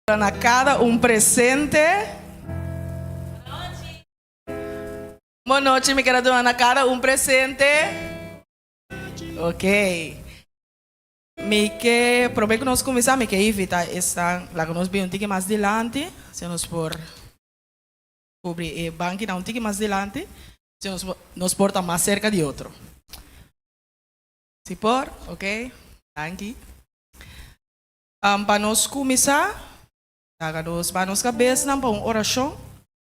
Na kada un presente. Bon nochi, mi ker a duna na kada un presente. Ok. Mi ke, prome ku nos kuminsá, mi ke invitá esnan, laga nos bin un tiki mas dilanti, si nos por kubri e bankinan un tiki mas dilanti, si nos nos por ta mas serka di otro. Si por? Ok. Danki. Pa nos kuminsá, laga nos baha nos kabesnan pa un orashon,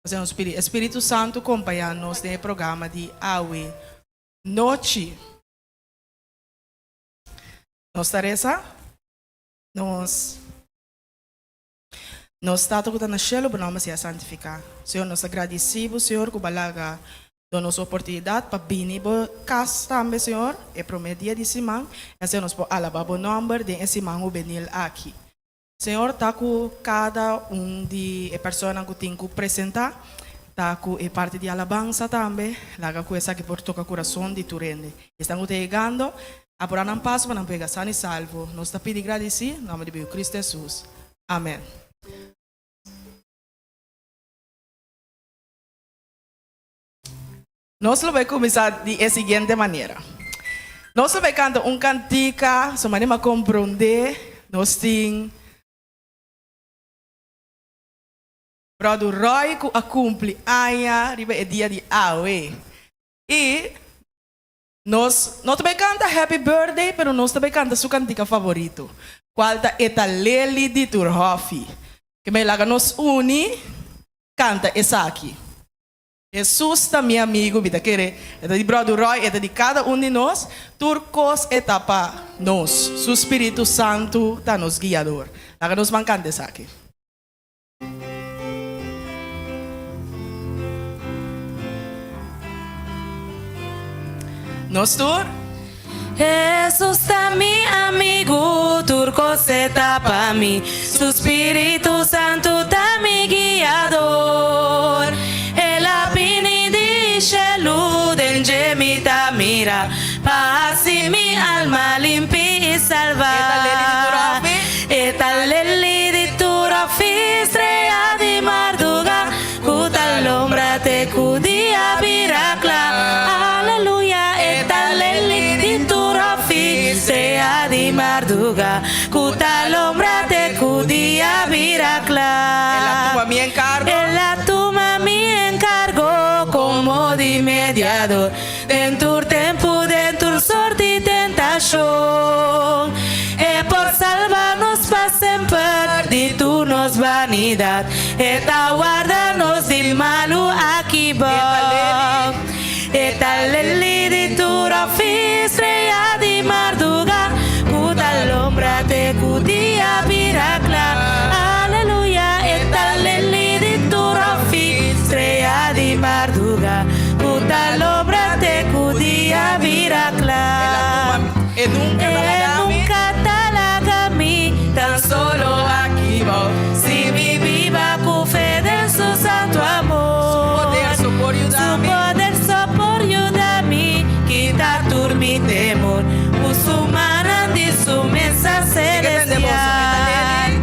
asina nos pidi e Spiritu Santu kompañá nos den e programa di awe nochi. Nos ta resa, Nos Nos Tata ku ta na shelu, bo nòmber sea santifiká. Señor, nos ta gradisí bo, Señor, ku bo a laga duna nos oportunidat pa bini bo kas tambe, Señor, e promé dia di siman, i asina nos por alabá bo nòmber den e siman hubenil aki. Señor, ta ku kada un di e personanan ku tin ku presentá, ta ku e parti di alabansa tambe, laga ku esaki por toka kurason di tur hende. Esnan ku ta yegando, apurá nan paso pa nan por yega san i salvo. Nos ta pidi gradisí, na nòmber di bo Yu Cristo Hesus. Amen. Nos lo bai kuminsá di e siguiente manera. Nos lo bai kanta un kantika, so manera mi a komprondé, nos tin Bròder Roy ku a kumpli aña riba e dia di awe. I Nos no ta bay canta happy birthday pero nos ta bay canta su cantica favorito cual ta E ta Leli di tur Hoffi. Ke bay laga nos uni canta esaki. Jesus ta mi amigo mi ta kere e ta di Brother Roy e ta di cada un di nos tur cos e ta pa nos su Spiritu Santo ta nos guiador. Laga nos ban canta esaki. Nos tur. Hesus ta mi amigu, tur kos e ta pa mi, Su Spiritu Santu ta mi guiador. El a bini di shelu, den dje mi ta mira, pa hasi mi alma limpi i salva. E ta leli di tur hofi, strea di marduga, ku ta lombra te ku dia bira kla. Aleluya! E ta leli di tur hofi, strea di marduga, ku ta lombra te ku dia bira kla. El a tuma mi enkargo. El a tuma mi enkargo komo di mediador. Den tur tempu, den tur sort di tentashon, E por salba nos pa semper di tur nos banidat. E ta warda nos di malu aki bou. E ta leli di tur òfi, strea di marduga, ku ta lombra te ku dia bira kla. Aleluya! E ta leli di tur òfi, strea di marduga. Ku ta lobra te ku dia bira kla. E nunka ta laga mi. E nunka ta laga mi tan solo aki bou. Si mi biba ku fe den su santu amor. Su poder so por yuda mi. Su poder so por yuda mi kita tur mi temor. Ku su mannan di su mesa celestial.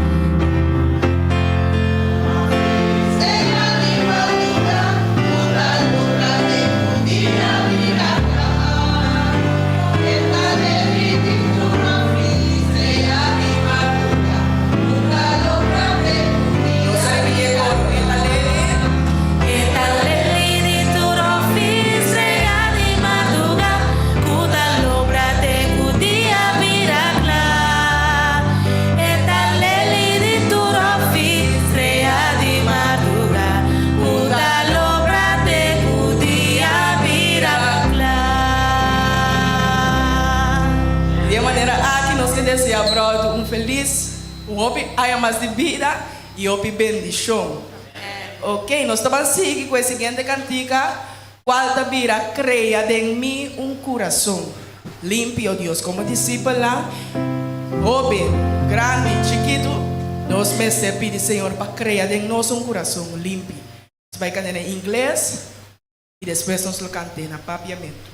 E ta leli di tur hofi, strea di marduga, ku ta lombra te ku dia bira kla. E ta leli di tur hofi, strea di marduga, ku ta lombra te ku dia bira kla. Di e manera aki nos ke desea Bròdu un felis, un hopi aña mas di bida i hopi bendishon. Ok, nos ta ban sigui ku e siguiente kantika, kual ta bira Krea den mi un kurason limpi, o Dios. Komo disipelnan, hóben, grandi, chikitu, nos mester pidi Señor pa krea den nos un kurason limpi. Nos bai kanta na ingles i despues nos lo kant'é na papiamentu.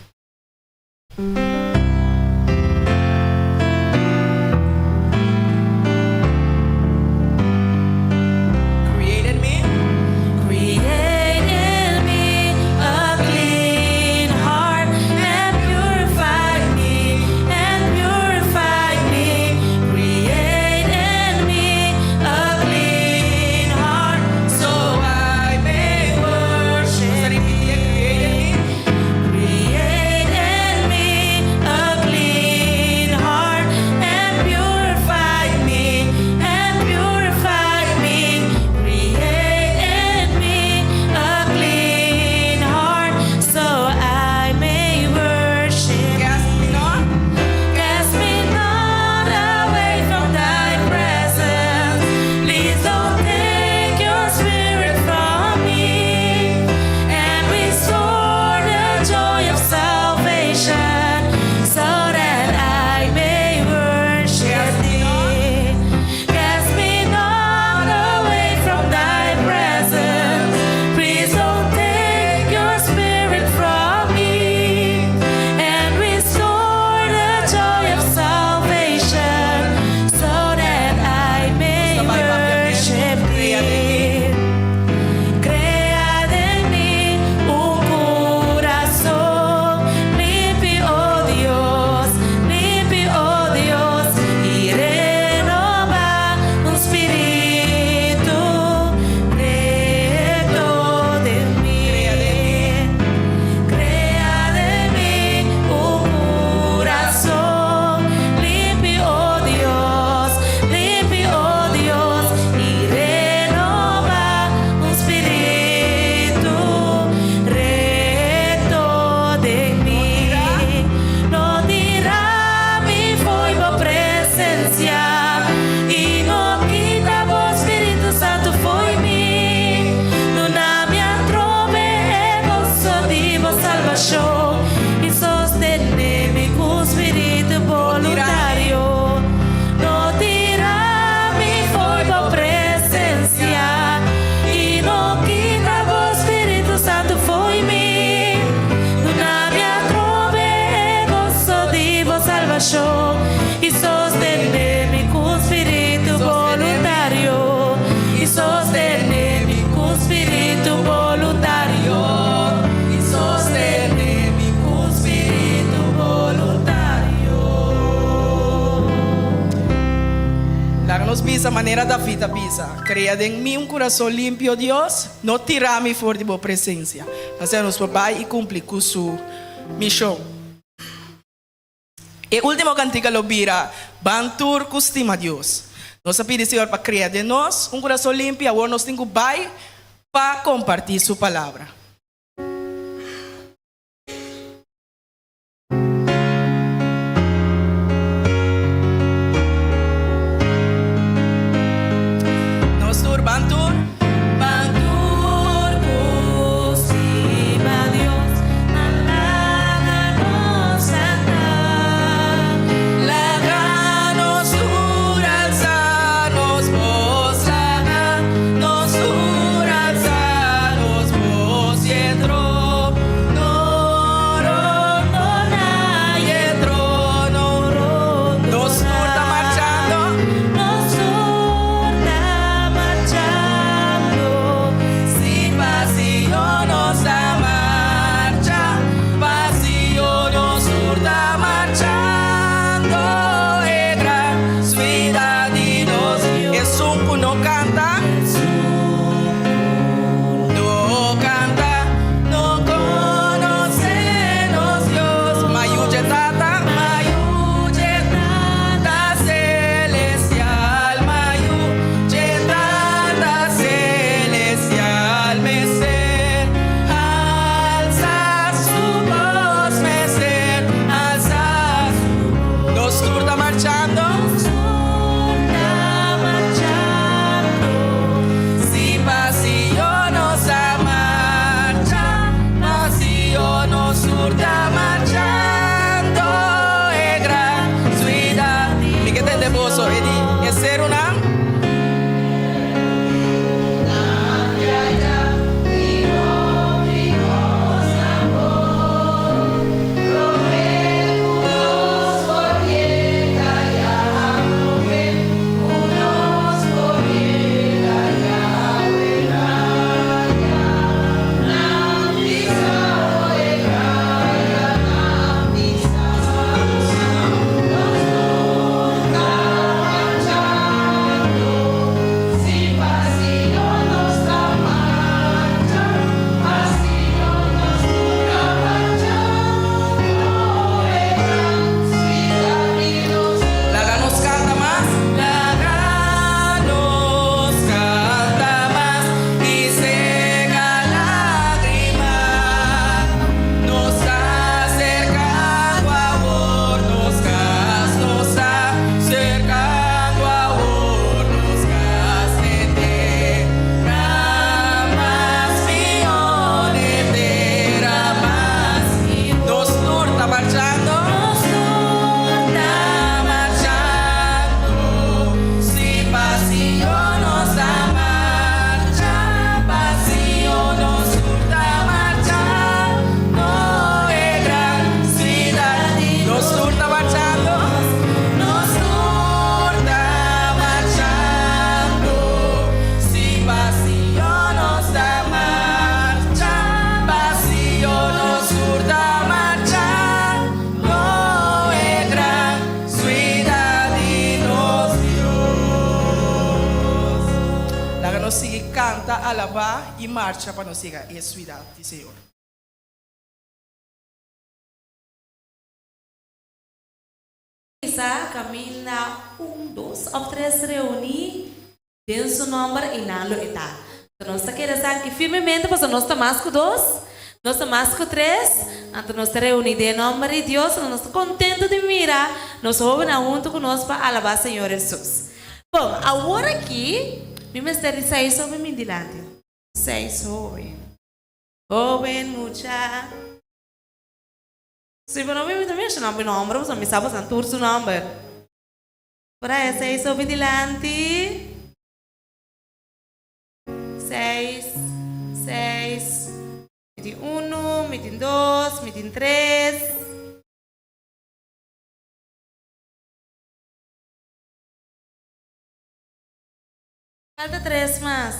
bisa manera David a bisa, Krea den mi un kurason limpio, Dios, no tira mi for di bo presensia. Asina nos por bai i kumpli ku su mishon. E último kantika lo bira, Ban tur ku stima Dios. Nos a pidi Señor pa krea den nos un kurason limpi, awor nos tin ku bai pa kompartí su palabra. Nos tur ban tur. Ban tur ku stima Dios, nan laga nos kanta. Laga nos tur alsa nos bos, laga nos tur alsa nos bos y e trono rondona, y e trono Nos tur ta marchando. Nos tur ta marchando. Si pa Sion nos ta marcha, pa Sion nos tur ta marchando, e gran siudat di nos Dios. Esun ku no kanta, no kanta, no konosé nos Dios. Ma yu dje Tata, ma yu dje Tata Celestial, ma yu dje Tata Celestial, mester alsa su bos, mester alsa su bos. Nos tur ta marchando. Nos tur ta marchando. Si pa Sion nos a marcha, pa Sion nos tur ta marchando, e gran siudat. Mi ke tende boso, e di e serunan. Laga nos kanta mas, laga nos kanta mas i seka lágrima. Nos ta serkando awor nos kas, nos ta serkando awor nos kas, e tera mas mihó, e tera mas mihó. Nos tur ta marchando. Nos tur ta marchando. Si pa Sion nos ta marcha, pa Sion nos tur ta marchando, e gran siudat. Nos tur ta marchando. Nos tur ta marchando. Si pa Sion nos ta marcha, pa Sion nos tur ta marchando, e gran siudat di nos Dios. Laga nos sigui kanta, alabá i marcha pa nos yega e siudat di Señor. Bisa kaminda un, dos òf tres reuní den su nòmber i nan lo e ta. Anto nos ta kere esaki firmemente pasobra nos ta mas ku dos, nos ta mas ku tres, anto nos ta reuní den e nòmber di Dios, anto nos ta kontentu di mira nos hóbennan huntu ku nos pa alabá Señor Hesus. Bon, awor aki mi mester di seis hóben bin dilanti. Seis hóben. Hóben, mucha. Si bo no mi ta menshona bo nomber pasobra mi sa boso tur su nomber. Por ahí seis hopi dilanti. Seis, seis. Mi tin uno, mi tin dos, mi tin tres. Falta tres mas.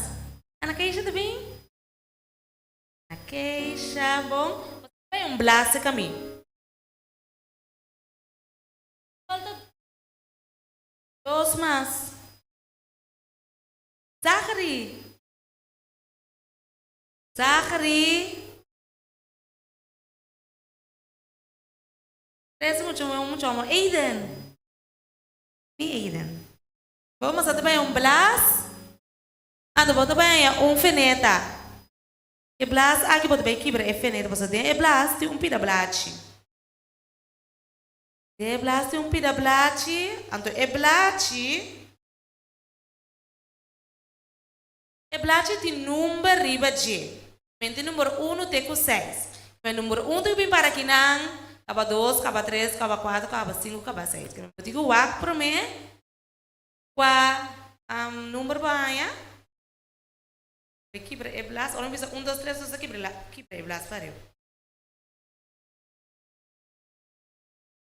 Ana Keisha ta bin? Ana Keisha, bon. Bo ta bai un blase camí. Falta dos mas. Zachary. Zachary. Tres mucha muhé, un mucha hòmber. Aiden. Mi Aiden. Bo mester ta baña un blas. Anto bo ta baña un feneta. E blas aki bo ta bai kibra e feneta pasobra den e blas tin un pida blachi. Den e blas tin un pida blachi, anto e blachi, e blachi tin number riba dje. Men tin number unu te ku seis. Men number un ta bin para kinan, kaba dos, kaba tres, kaba kuater, kaba sinku, kaba seis. Bo tin ku wak promé kua number bo haña. Bo kibra e blas, ora mi bisa un, dos, tres, nos ta kibra e blas pa riba.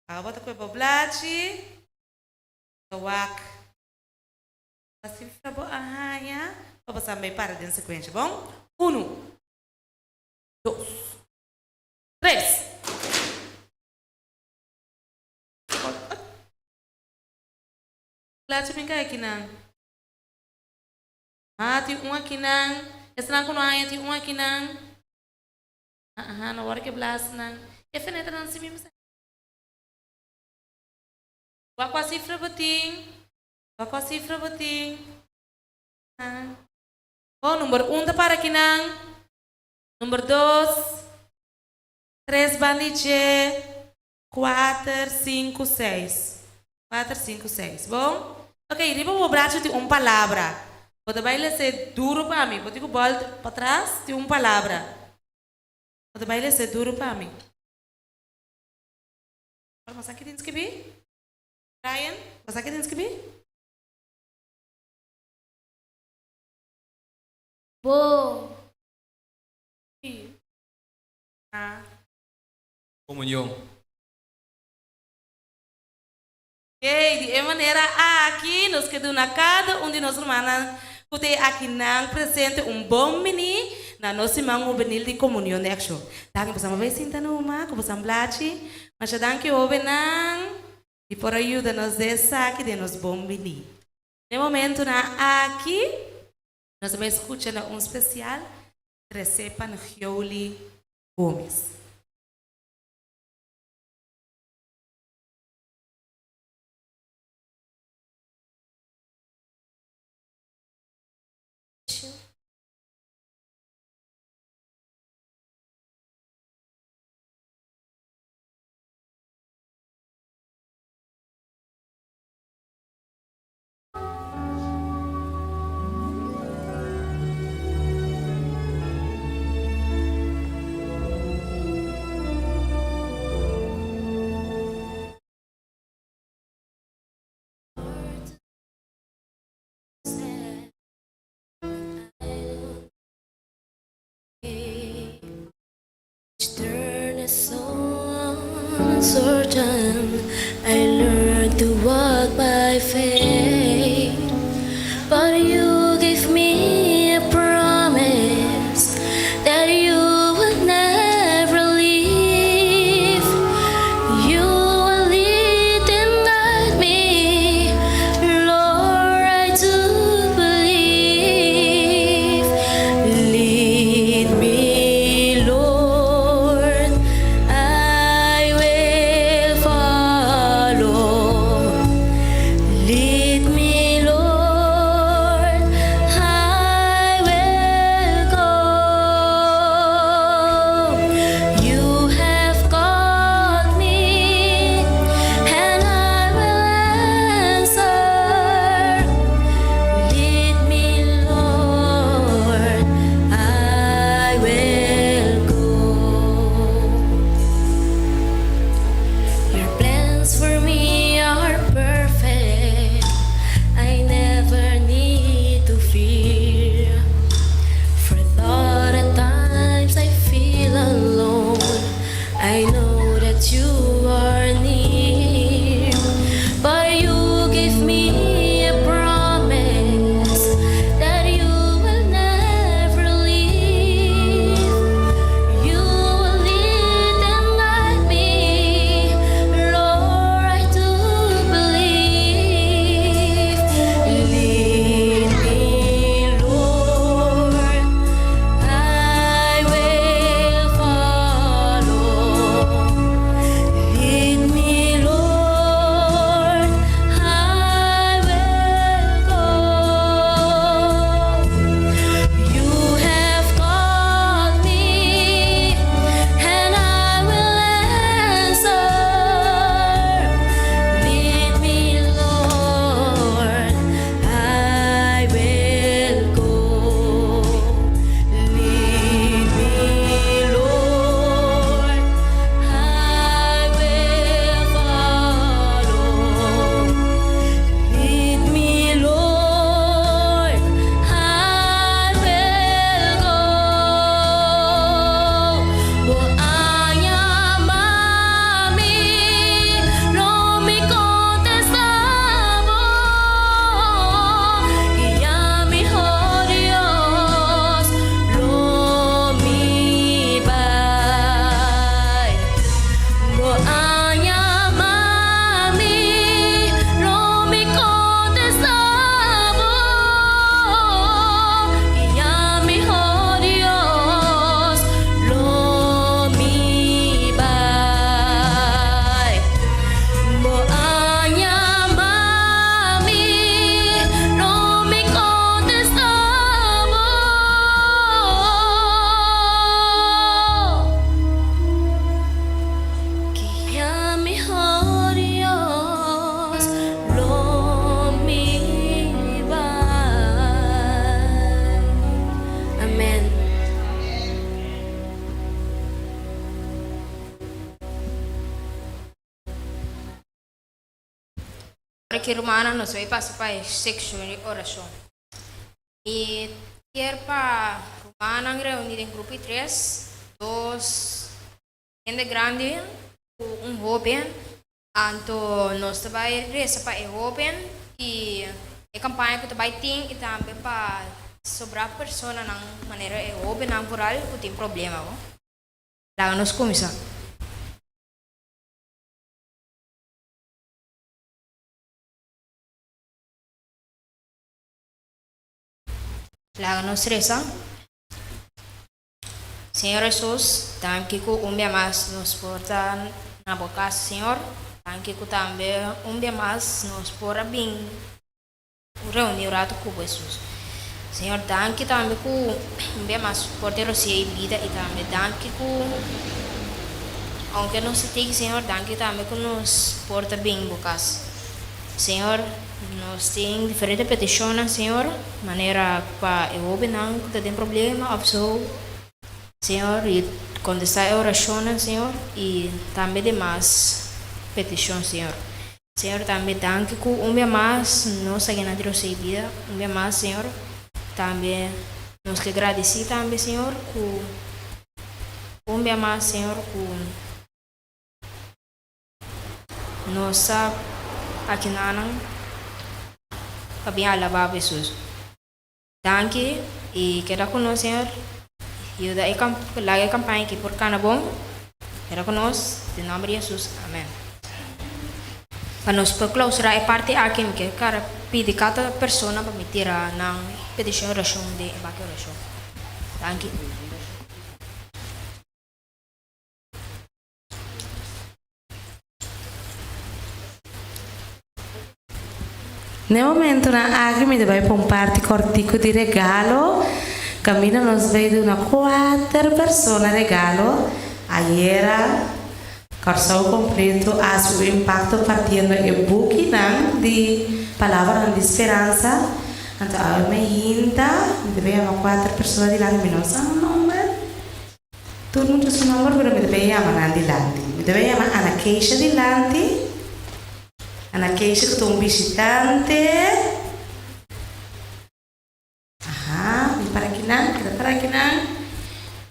Awa bo ta kue bo blachi, bo ta wak pa sifra bo a haña pa bo sa bai para den sekuensha. Bon? Unu, dos, tres. Blachi bin kai akinan. Ah, tin un akinan. Esnan ku no haña tin un akinan. Aha, no wòrdu ke blasnan. E fenetranan si mismo. Wak kua sifra bo tin? Wak kua sifra bo tin? Ah. Oh, number un ta para kinan. Number dos, tres banda dje, kuater, sinku, seis. Kuater, sinku, seis. Bon? Ok, riba bo bracho tin un palabra. Bo ta bai lese duru pa mi. Bo tin ku bòlt patras, tin un palabra. Bo ta bai lese duru pa mi. Ora bo sa ki tin skibí? Brian, bo sa ki tin skibí? Bo. I. A. Komunion. Oké, di e manera aki nos ke duna kada un di nos rumannan ku ta e akinan presente un bon bini na nos siman hubenil di Komunion di Akshon. Danki boso a bai sinta numa ku boso a blachi. Masha danki hobennan di por a yuda nos den esaki den nos bon bini. Na e momentunan aki nos a bai skucha na un spesial tresé pa Ngioli Gomes. Aki rumannan nos bai pasa pa e sekshon di orashon. Mi kier pa rumannan reuní den grupo di tres, dos hende grandi ku un hóben. Anto nos ta bai resa pa e hóben i e kampaña ku ta bai tin i tambe pa sobrá personanan manera e hóbennan vooral ku tin problema. Laga nos kuminsá. Laga nos resa. Señor Hesus, danki ku un bia mas nos por ta na bo kas, Señor. Danki ku tambe un bia mas nos por a bin reuní un ratu ku bo, Hesus. Señor, danki tambe ku un bia mas por te rosea i bida i tambe danki ku aunke nos ta tiki, Señor, danki tambe ku nos por ta bin bo kas. Señor, nos tin diferente petishonnan, Señor, manera pa e hóbennan ku ta den problema òf so, Señor, i kontestá e orashonnan, Señor, i tambe demas petishon, Señor. Señor, tambe danki ku un bia mas nos a gana di rosei bida, un bia mas, Señor. Tambe nos ke gradisí tambe, Señor, ku un bia mas, Señor, ku. Nos sa akinanan pa bin alabá bo Hesus. Danki i keda ku nos Señor. Yuda e laga e kampaña aki por kana bon. Keda ku nos den nomber di Hesus. Amen. Pa nos por klausurá e parti aki mi ke kara pidi kada persona pa mi tira nan petishon orashon den e baki orashon. Danki. Na e momentonan aki mi ta bai pa un parti kòrtiku di regalo. Kaminda nos bai duna kuater persona regalo. Ayera Kòrsou kompleto a hasi un impakto partiendo e bukinan di Palabranan di Speransa. Anto awe mi hinta mi ta bai yama kuater persona dilanti mi no sa nan nòmber. Tur mucha su nomber pero mi ta bay yama nan dilanti. Mi ta bay yama Ana Keisha dilanti. Ana Keisha ku ta un bishitante. Aha, mi para kinan, keda para kinan.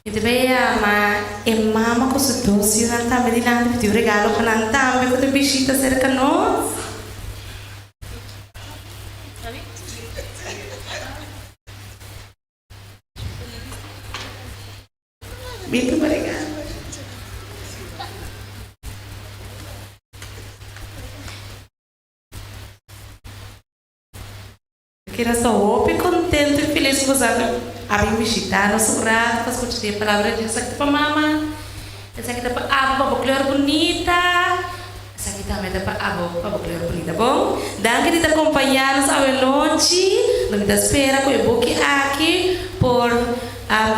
Mi ta bay yama e mama ku su dos yunan tambe dilanti. Mi tin un regalo pa nan tambe ku ta bishita serka nos. Bin tuma regalo. Keda sa hopi contento y feliz cu boso a bin bishita nos un rato pa scucha di e palabra di Dios. Esaki ta pa mama, esaki ta pa abo pa bo kleur bunita. Esaki tambe ta pa abo, pa bo kleur bunita. Bon, danki di ta kompañá nos awe nochi. Lo mi ta spera ku e buki aki por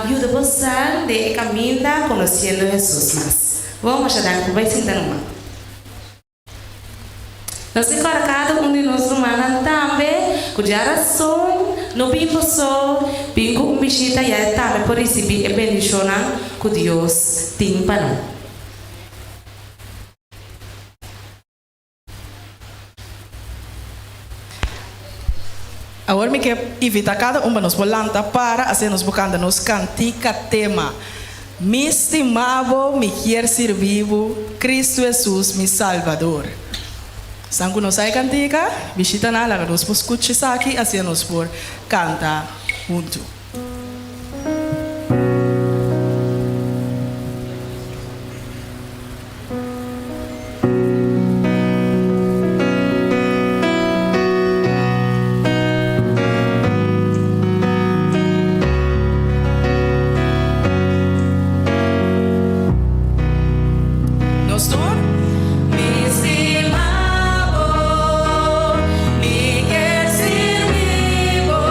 yuda bosan den e kaminda konosiendo Hesus mas. Bon, masha danki. Por bai sinta numa. Nos ke kòrda kada un di nos rumannan tambe ku djarason no bin bo so, bin ku un bishita ya e tambe por risibí e bendishonnan ku Dios tin pa nan. Awor mi ke invita kada un pa nos por lanta para asina nos por kanta nos kantika tema, Mi stima bo, mi kier sirbi bo, Cristo Jesus mi Salbador. Esnan ku no sa e kantika, bishita nan laga nos por skucha esaki asina nos por kanta huntu. Nos tur? Mi stima bo, mi kier sirbi bo.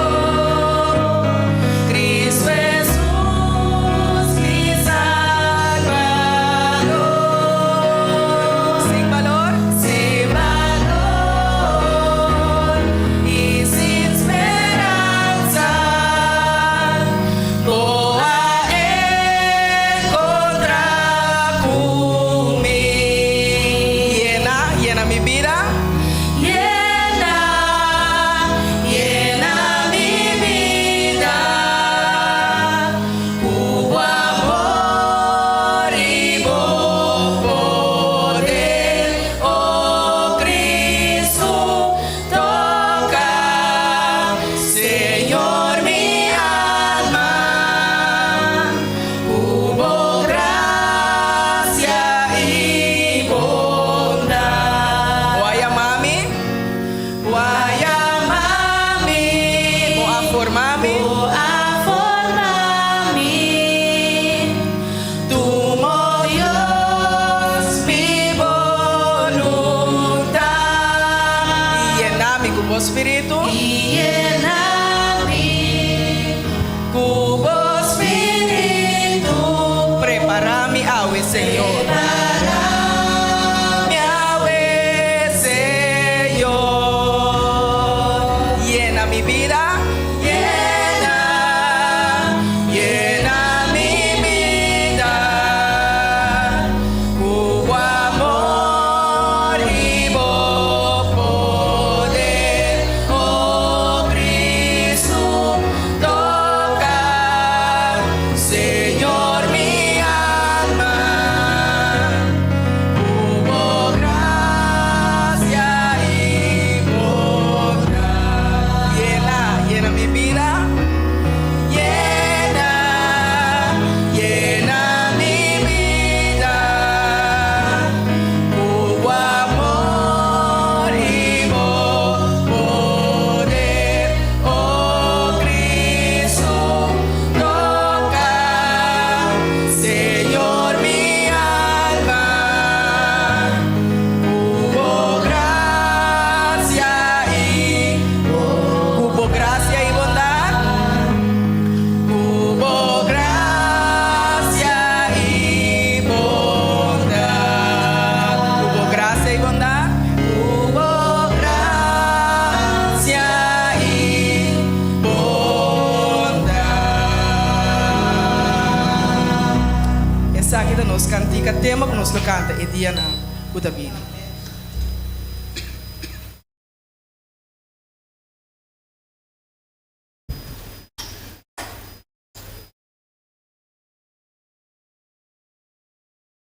nos kantika tema ku nos lo kanta e dianan ku ta bini.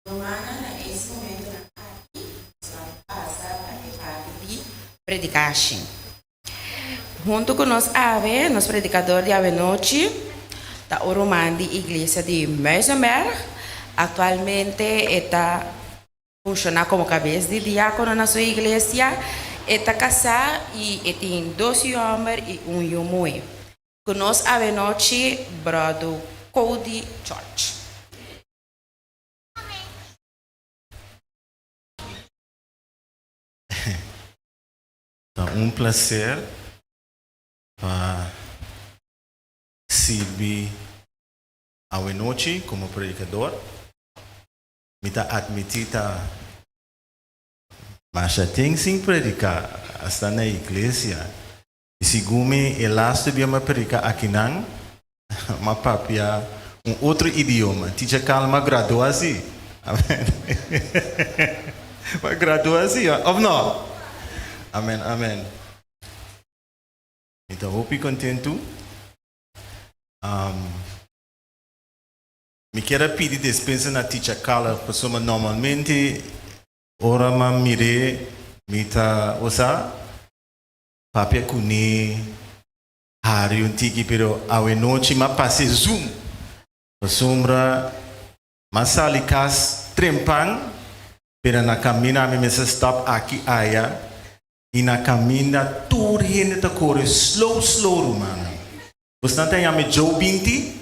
Rumannan na es momentonan aki nos lo pasa pa e parti di predikashi. Huntu ku nos awe, nos predikador di awenochi ta un ruman di iglesia di Muizenberg. Aktualmente e ta funshoná komo kabes di diákono na su iglesia. E ta kasá i e tin dos yu hòmber i un yu muhé. Ku nos awenochi, Bròdu Cody George. Ta un placer pa sirbi awenochi como predicador. Mi ta admiti ta masha tin sin predica hasta na iglesia. Y segun mi e laatste bia mi a predica akinan, mi a papia un otro idioma. Teacher Carl mi a gradua si. Amen. Mi a gradua si, of no? Amen, amen. Mi ta hopi kontentu. Mi kier a pidi despensa na Teacher Carla pasobra normalmente ora mi a mir'é mi ta, osa, papia kuné, hari un tiki, pero awenochi mi a pas'é zoom pasobra mi a sali kas trempan, pero na kaminda ami mester stap aki aya i na kaminda tur hende ta kore slow slow rumannan. Bosnan ta yam'é Joe 20?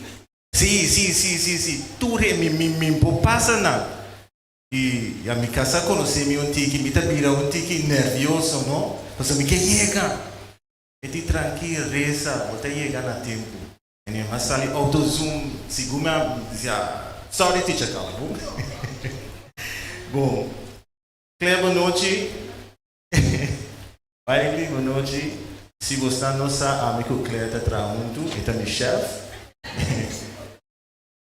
Sí, sí, sí, sí, sí, tur e mi, mi, mi por pasa nan. I ya mi casa conoce mi un tiki, mi ta bira un tiki nervioso, no? Pasobra mi ke yega. E di tranki, reza, bo ta yega na tempo. En mi a sali auto zoom, segun mi a bisa, sorry teacher Carla, bon? Bon, Claire bonochi. Bailey, bonochi. Si bosnan no sa, ami ku Claire ta traha huntu, e ta mi chef.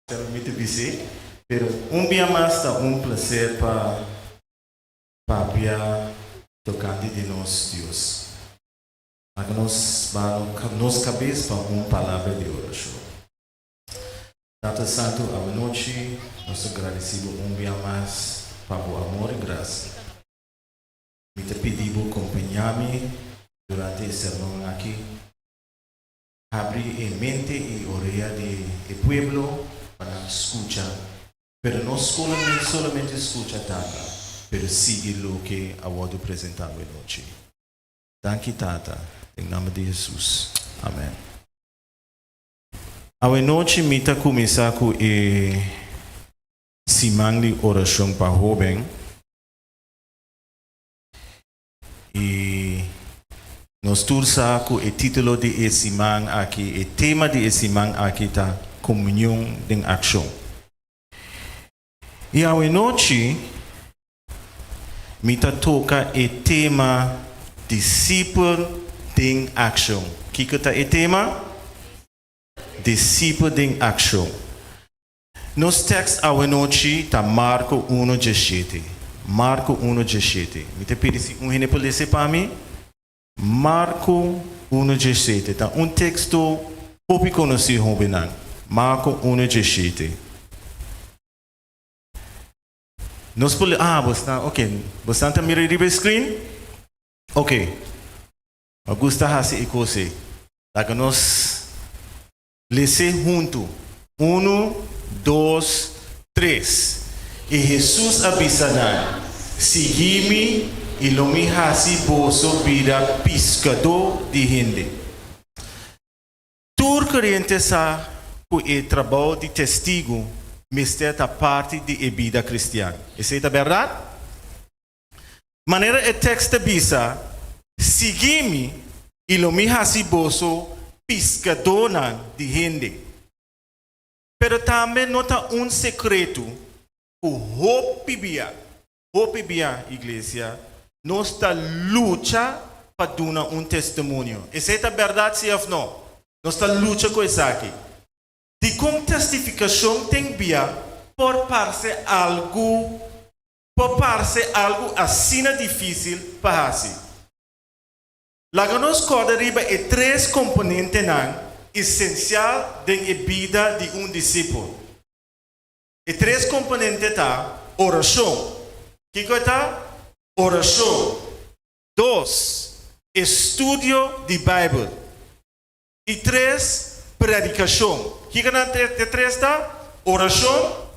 Sero mi ta bis'é. Pero un bia mas ta un placer pa papia tocante di nos Dios. Laga nos baha nos cabes pa un palabra di oracion. Tata Santu, awanochi nos ta gradici Bo un bia mas pa Bo amor y gracia. Mi ta pidi Bo compaña mi durante e sermon aki. Habri e mente y orea di e pueblo pa nan scucha, pero no solamente scucha Tata, pero sigui loke a wordo presenta awenochi. Danki Tata, den nomber di Jesus. Amen. Awenochi mi ta cuminsa cu e siman di oracion pa hoben. I nos tur sa ku e título di e siman aki, e tema di e siman aki ta Komunion den Akshon. I awenochi mi ta toka e tema Disipel den Akshon. Kiko ta e tema? Disipel den Akshon. Nos tekst awenochi ta Marko uno djeshete. Marko uno djeshete. Mi ta pidi si un hende por lese pa mi. Marko uno djeshete ta un teksto hopi konosí hóbennan. Marko uno djeshete. Nos por ah bosnan ok bosnan ta mira riba e screen? Ok. Mi gusta hasi e kos ei. Laga nos. Les'é huntu, Unu, dos, tres. I Hesus a bisa nan, Sigui mi, i lo mi hasi boso bira piskadó di hende. Tur kreyente sa ku e trabou di testigu mester ta parti di e bida kristian. Esei ta bèrdat? Manera e tekst ta bisa, Sigui mi, i lo mi hasi boso piskadónan di hende. Pero tambe no ta un sekretu ku hopi bia, hopi bia, iglesia, nos ta lucha pa duna un testimonio. Esei ta bèrdat, si òf no? Nos ta lucha ku esaki. Dikon testifikashon ten bia? por parse algu por parse algu asina difísil pa hasi? Laga nos kòrda riba e tres komponentenan esensial den e bida di un disipel. E tres komponente ta, orashon. Kiko e ta? Orashon. Dos, estudio di Beibel. I tres, predikashon. Kiko nan e tres ta? Orashon,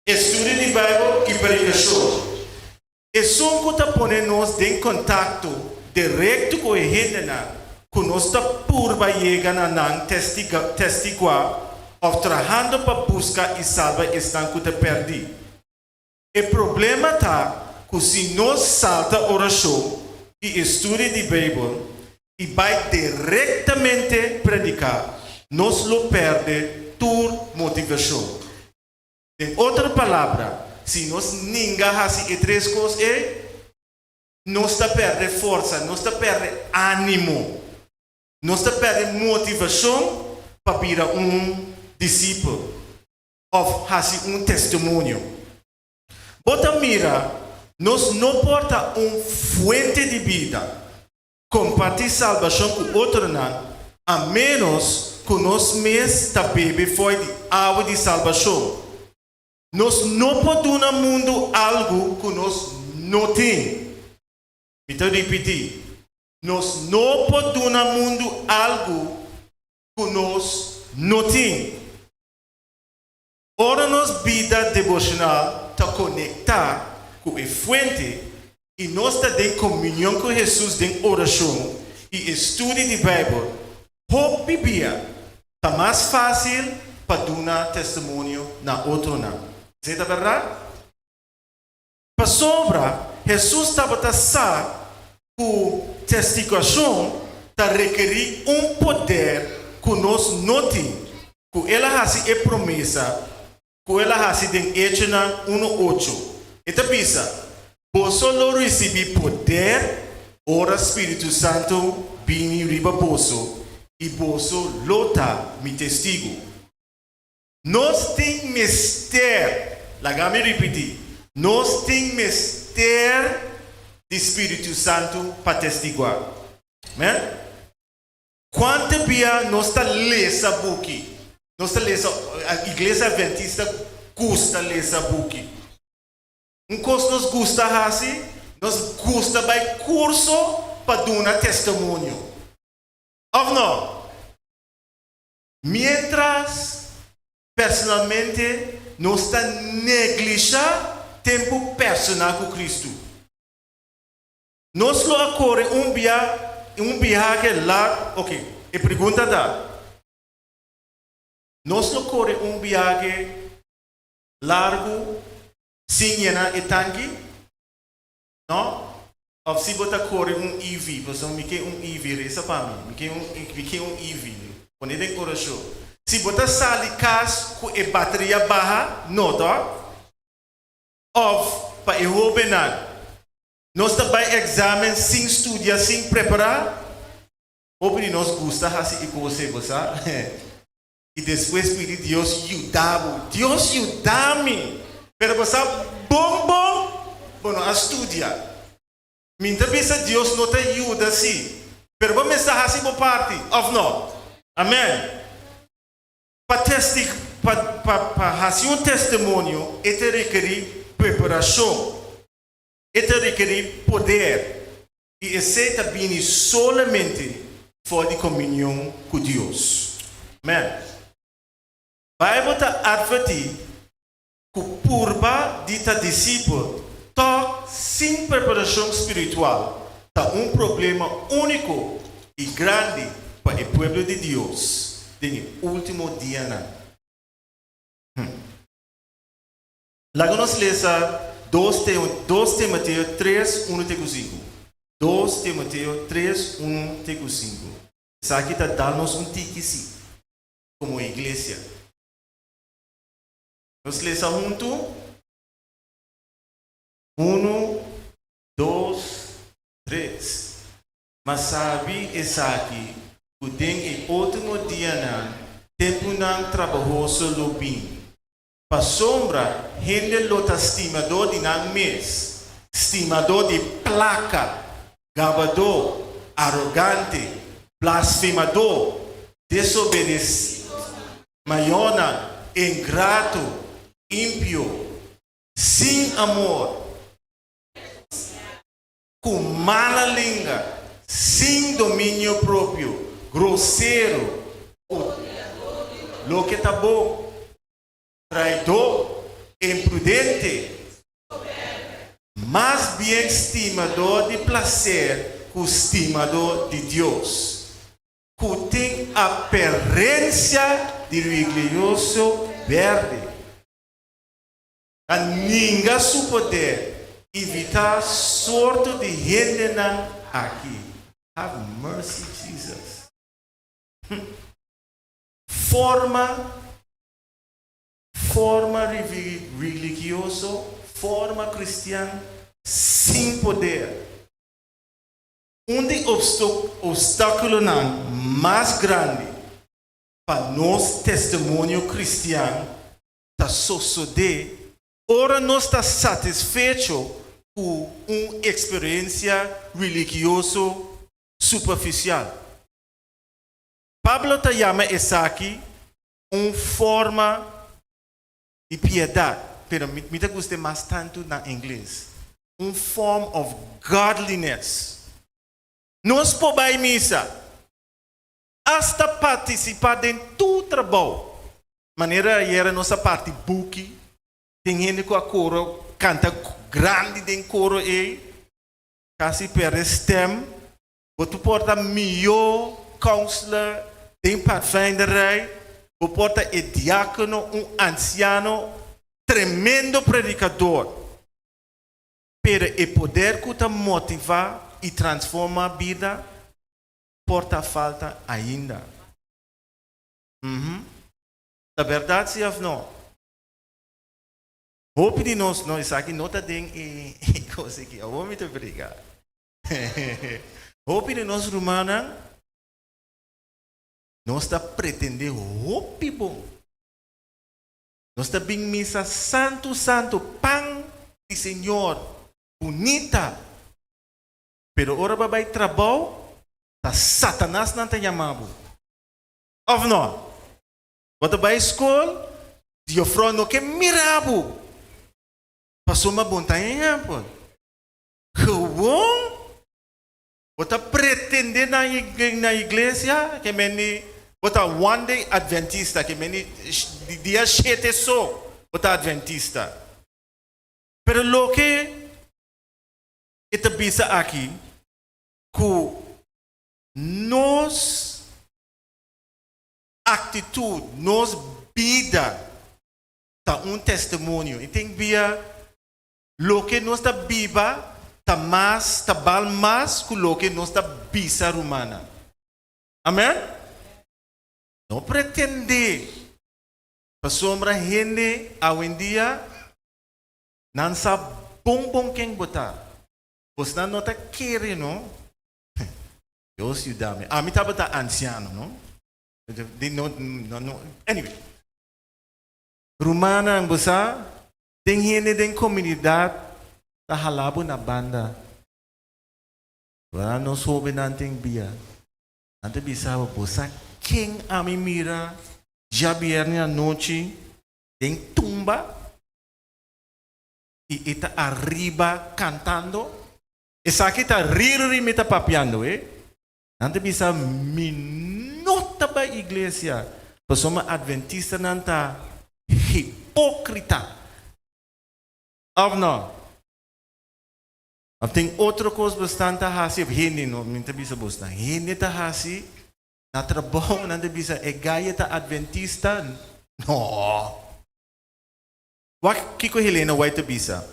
estudio di Beibel i predikashon. Esun ku ta pone nos den kontakto direkto ku e hendenan ku nos ta purba yega na nan testiguá òf trahando pa buska i salba esnan ku ta pèrdí. E problema ta ku si nos salta orashon i estudio di Beibel i bai direktamente prediká, nos lo pèrdè tur motivashon. Den otro palabra, si nos ninga hasi e tres kos ei, nos ta pèrdè forsa, nos ta pèrdè ánimo, nos ta pèrdè motivashon pa bira un disipel òf hasi un testimonio. Bo ta mira, nos no por ta un fuente di bida. Kompartí salbashon ku otronan a ménos ku nos mes ta bebe fo'i di awa di salbashon. Nos no por duna mundu algu ku nos no tin. Mi ta ripití, nos no por duna mundu algu ku nos no tin. Ora nos bida deboshonal ta konektá ku e fuente i nos ta den komunion ku Hesus den orashon i estudio di Beibel, hopi bia ta mas fásil pa duna testimonio na otronan. Esei ta bèrdat? Pasobra Hesus tabata sa ku testiguashon ta rekerí un poder ku nos no tin, ku el a hasi e promesa ku el a hasi den Echonan unu ocho. E ta bisa, Boso lo risibí poder ora spiritu santu bini riba boso, i boso lo ta mi testigu. Nos tin mester, laga mi ripití, nos tin mester di Spiritu Santu pa testiguá. Amen. Kuantu bia nos ta lesa buki? Nos ta lesa, Iglesia Adventista gusta lesa buki. Un kos nos gusta hasi, nos gusta bai kurso pa duna testimonio. Òf no? Miéntras personalmente nos ta neglishá tempu personal ku Kristu, nos lo a kore un bia un biahe lar Ok, e pregunta ta, Nos lo kore un biahe largu sin yena e tanki? No? Of si bo ta kore un EV, pasobra mi ke un EV, resa pa mi, mi ke un, mi ke un EV, pone den orashon. Si bo ta sali kas ku e bateria baha, no toch? Of pa e hobennan, nos ta bai examen sin studia, sin prepara? Hopi di nos gusta hasi e kos ei, bo sa? I despues pidi Dios yuda bo. Dios yuda mi! Pero bo sa bon bon bo no a studia. Mi ta bisa Dios no ta yuda si, pero bo mester hasi bo parti, of no? Amen. Pa testi pa pa pa hasi un testimonio e ta rekerí preparashon, e ta rekerí poder. I esei ta bini solamente for di komunion ku Dios. Amen. Bijbel ta atvertí ku purba di ta disipel tòg sin preparashon spiritual ta un problema úniko i grandi pa e pueblo di Dios den e último dianan. Laga nos lesa dos dos Timoteo tres unu te ku sinku. Dos Timoteo tres unu te ku sinku. Esaki ta dal nos un tiki si, komo iglesia. Nos lesa huntu? Unu, dos, tres. Ma sabi esaki, ku den e último dianan tempunan trabahoso lo bin. Pasobra hende lo ta stimadó di nan mes, stimadó di plaka, gabadó, arogante, blasfemadó, desobedesido na mayornan, ingrato, impio, sin amor, ku mala lenga, sin dominio propio, grosero, loke ta bon, traidó, imprudente, mas bien stimadó di plaser ku stimadó di Dios, ku tin aparensia di religioso bèrdè. Ta ninga su poder, evitá sorto di hendenan aki. Have mercy, Jesus. Forma religioso, forma kristian sin poder. Un di opstákulonan mas grandi pa nos testimonio kristian ta sosodé ora nos ta satisfecho ku un eksperensia religioso superfisial. Pablo ta yama esaki un forma di piedat, pero mi ta gusta mas tantu na ingles, un form of godliness. Nos por bai misa, hasta partisipá den tur trabou. Manera ayera nos a parti buki, tin hende ku a koro, kanta grandi den koro ei, kasi pèrdè stèm. Bo ta por ta mihó counselor den padvinderij, bo por ta e diákono, un ansiano, tremendo predikador. Pero e poder ku ta motivá i transformá bida por ta falta ainda. Ta bèrdat si òf no? Hopi di nos, no, esaki no ta den e kos aki, awor mi ta prediká. Hopi di nos rumannan, nos ta pretendé hopi bon. Nos ta bin misa santu santu, pan di Señor, bunita. Pero ora bo a bai trabou, ta Satanas nan ta yama bo. Òf no? Bo ta bai skol, juffrouw no ke mira bo. Pasobra bo no ta ehèmpel. Gewoon bo ta pretende na na iglesia ke meni bo ta one day adventista ke meni dia shete so bo ta adventista. Pero loke e ta bisa aki ku nos aktitut, nos bida ta un testimonio i tin bia Loke nos ta biba ta mas ta bal mas ku loke nos ta bisa rumannan. Amen? No pretendé pasobra hende awendia nan sa bon bon ken bo ta. Bosnan no ta kere no. Dios yuda mi. Ami tabata ansiano no. Anyway. Rumannan bo sa Den hende den komunidat ta hala bo na banda. Ora nos hóbennan tin bia, nan ta bisa bo, Bo sa ken ami mira djabièrnè anochi den tumba i e ta ariba kantando? Esaki ta riri mi ta papiando, e. Nan ta bisa, Mi no ta bai iglesia, pasobra adventistanan ta hipókrita. Òf no? Òf tin otro kos bosnan ta hasi, òf hende, no, mi ta bisa bosnan, hende ta hasi na trabou, nan ta bisa e gai ta adventista? No. Wak kiko Helena White ta bisa.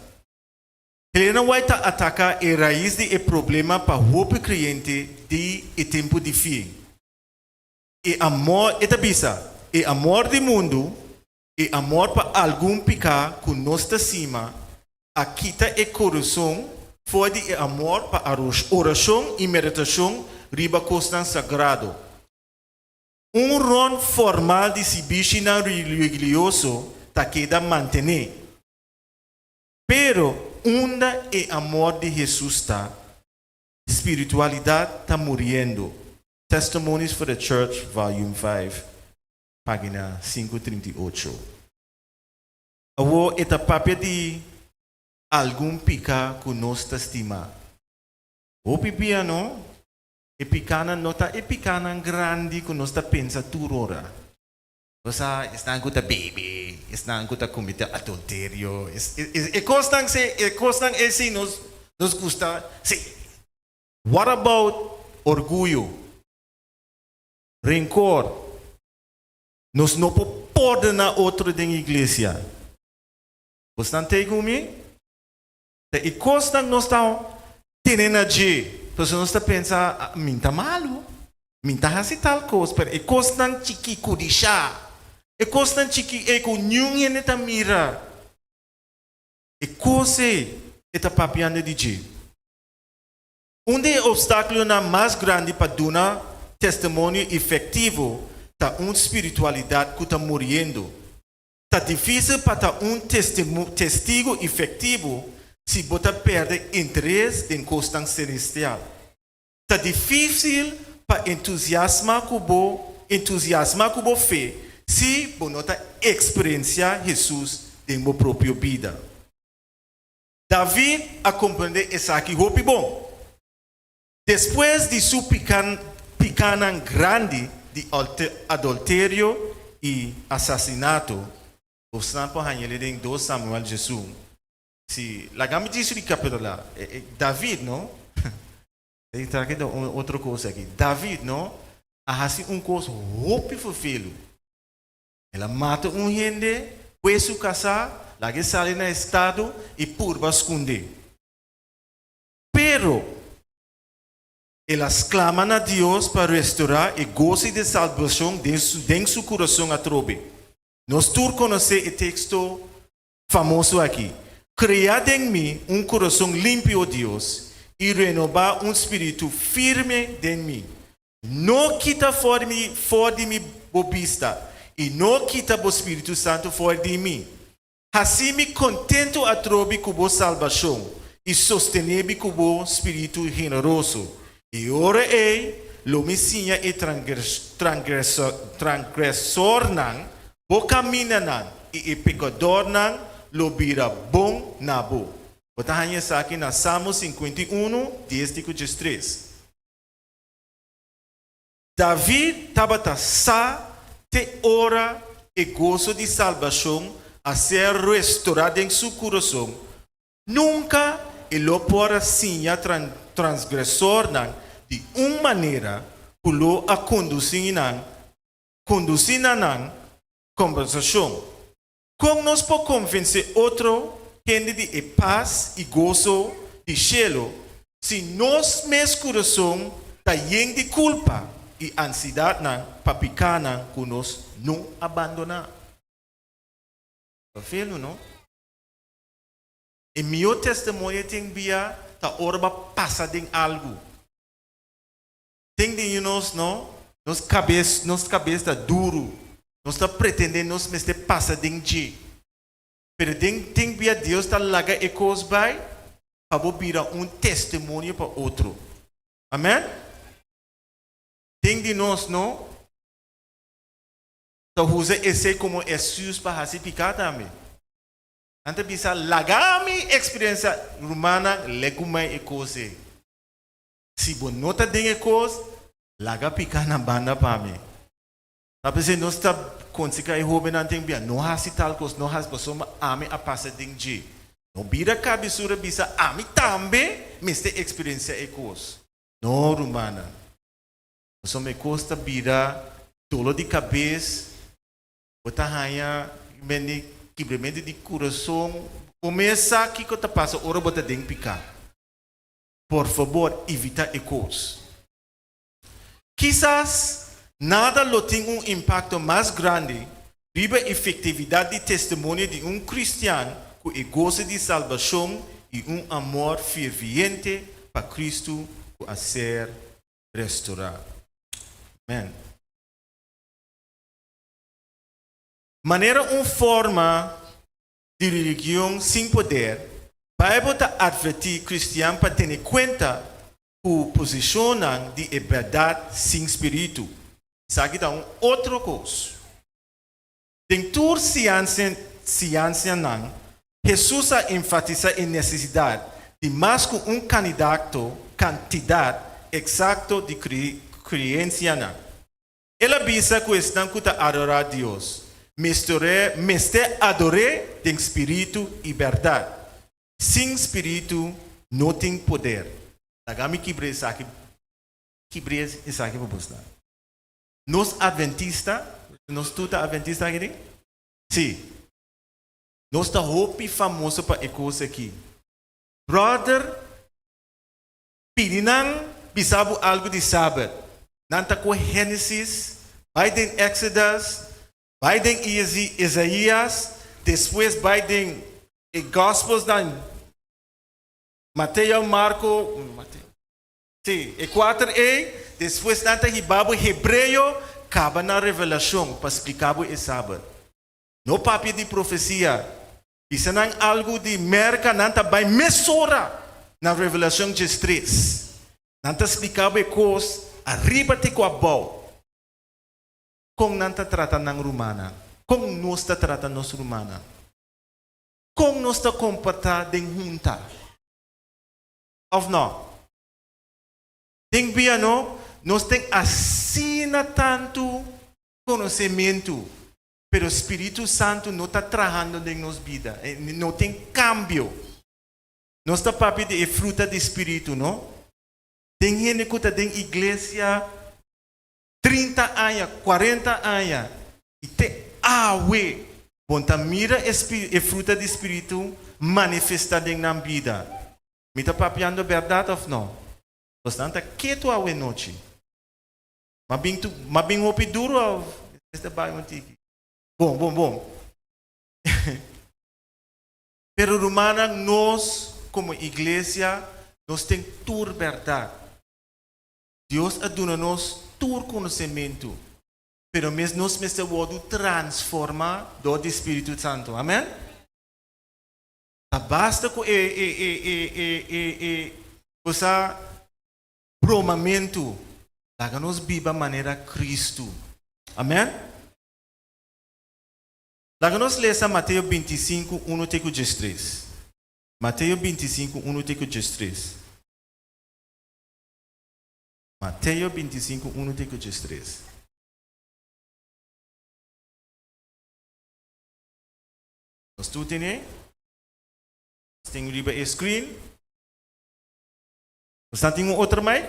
Helena White ta ataká e rais di e problema pa hopi kreyente di e tempu di fin. E amor, e ta bisa, e amor di mundu, e amor pa algun piká ku nos ta sima, a kita e kurason for di e amor pa orashon i meditashon riba kosnan sagrado. Un rònt formal di sibishinan religioso. ta keda mantené. Pero unda e amor di Hesus ta, spiritualidat ta muriendo. Testimonies for the Church, Volume 5, página 538. Awor e ta papia di algun piká ku nos ta stima. Hopi bia no, e pikánan no ta e pikánan grandi ku nos ta pensa tur ora. Osea, esnan ku ta bebe, esnan ku ta kometé adulterio, e kosnan e kosnan ei nos gusta. Si. What about orguyo? Renkor? Nos no por pordoná otro den iglesia. Bo ta ku mi? E kosnan nos ta tene na dje. Pues nos ta pensa, "Ah, mi n' ta malu. Mi n' ta hasi tal kos, pero e kosnan chikí kudishá. E kosnan chikí e ku niun hende ta mira. E kos e ta papiando di dje. Un di e opstákulonan mas grandi pa duna testimonio efektivo ta un spiritualidat ku ta muriendo. Ta difísil pa ta un testigu efektivo si bo ta pèrdè interes den kosnan selestial. Ta difísil pa entusiasmá ku bo fe si bo no ta eksperensiá Hesus den bo propio bida. David a komprondé esaki hopi bon. Despues di su pikánan grandi di adulterio i asesinato, bo por hañ'é den 2 Samuel 11. Si, laga mi djis rekapitulá. David, no? Ta aki un otro kos aki. David, no? A hasi un kos hopi ferfelu. El a mata un hende, kue su kasá, lag'é sali na estado i purba skonde. Pero el a sklama na Dios pa restourá e goso di salbashon den su kurason atrobe. Nos tur konosé e teksto famoso aki. "Krea den mi un kurason limpi, o Dios, i renobá un spiritu firme den mi. No kita for di mi bo bista, i no kita bo Spiritu Santu for di mi. Hasi mi kontentu atrobe ku bo salbashon, i sostené mi ku bo spiritu generoso. E ora ei, lo mi siña e transgresornan, bo kamindanan, i e pekadornan lo bira bon na bo." Bo ta haña esaki na Salmo 51, 10 i 3. David tabata sa te ora e goso di salbashon a ser restourá den su kurason. Nunka e lo por a siña transgresornan di un manera ku lo a kondusí na nan kombersashon. Kon nos por konvensé otro hende di e pas i goso di shelu si nos mes kurason ta yen di kulpa i ansiedatnan pa pikánan ku nos no a bandoná? Ferfelu, no? E mihó testimonio tin bia ta ora bo pasa den algu. Tin di nos, no? Nos kabes ta duru. Nos ta pretendé nos mester pasa den dje. Pero tin bia Dios ta laga e kos bai pa bo bira un testimonio pa otro. Amèn? Tin di nos, no? Ta usa esei komo èksküs pa hasi piká tambe. Anto bisa laga mi eksperensiá, rumannan, legumai e kos. Si bo no ta den e kos, laga piká na banda pa mi. Apesar nos ta konsehá e hóbennan tin bia, no hasi tal kos, no hasi, pasobra ami a pasa den dje. No bira kabesura bisa ami tambe mester eksperensiá e kos. No, rumannan. Pasobra e kos ta bira doló di kabes, bo ta haña mende kibramentu di kurason, kuminsá kiko ta pasa ora bo ta den piká. Por fabor, evitá e kos. Kisas nada lo tin un impakto mas grandi riba efektividat di testimonio di un kristian ku e goso di salbashon i un amor ferviente pa Kristu ku a ser restourá. Amèn. Manera un forma di religion sin poder, Bijbel ta adverti cristian pa tene cuenta cu posicionnan di e berdad sin spirito. Esaki ta un otro cos. Den tur siñansanan, Hesus a enfatisa e necesidad di mas cu un candidato, cantidad exacto di creencianan. El a bisa cu esnan cu ta adora Dios, mester ador'e den spirito y berdad. Sin spirito no tin poder. Laga mi kibra esaki, kibra esaki pa boso. Nos adventista, nos tur ta adventista aki? Si. Nos ta hopi famoso pa e cos aki. Brother, pidi nan bisa bo algo di Sabbath. Nan ta cu Genesis, bay den Exodus, bay den Isaias, despues bay den e Gospels dan Mateo, Marco, Mateo. Si, e cuater E, despues nan ta hiba bo Hebreo, caba na Revelacion pa splica bo e Sabbath. No papia di profecia. Bisa nan algo di Merca, nan ta bay mesora na Revelacion 3. Nan ta splica bo e cos ariba te cu abou. Con nan ta trata nan rumannan? Con nos ta trata nos rumannan? Con nos ta comporta den hunta? Of no? Tin bia no, nos tin asina tanto conocimento, pero Spirito Santo no ta trahando den nos bida, no tin cambio. Nos ta papia di fruta di Spirito, no? Tin hende cu ta den iglesia 30 aña, 40 aña, y te awe, bo n' ta mira e fruta di Spirito manifesta den nan bida. Mi ta papiando berdad of no? Bo ta keto awe nochi. M'a bin tu, m'a bin hopi duro of esta bay un tiki. Bon, bon, bon. Pero rumannan, nos como iglesia, nos tin tur berdad. Dios a duna nos tur conocimento. Pero mes nos mester wordo transforma door di Spirito Santo. Amen? Ta basta cu e cosa bromamento. Laga nos biba manera Cristo. Amen? Laga nos lesa Mateo 25, 1 te 3. Mateo 25, 1 te 3. Mateo 25, 1 te 3. Nos tur tin? Nos tin riba e screen. Nos tin un otro mic?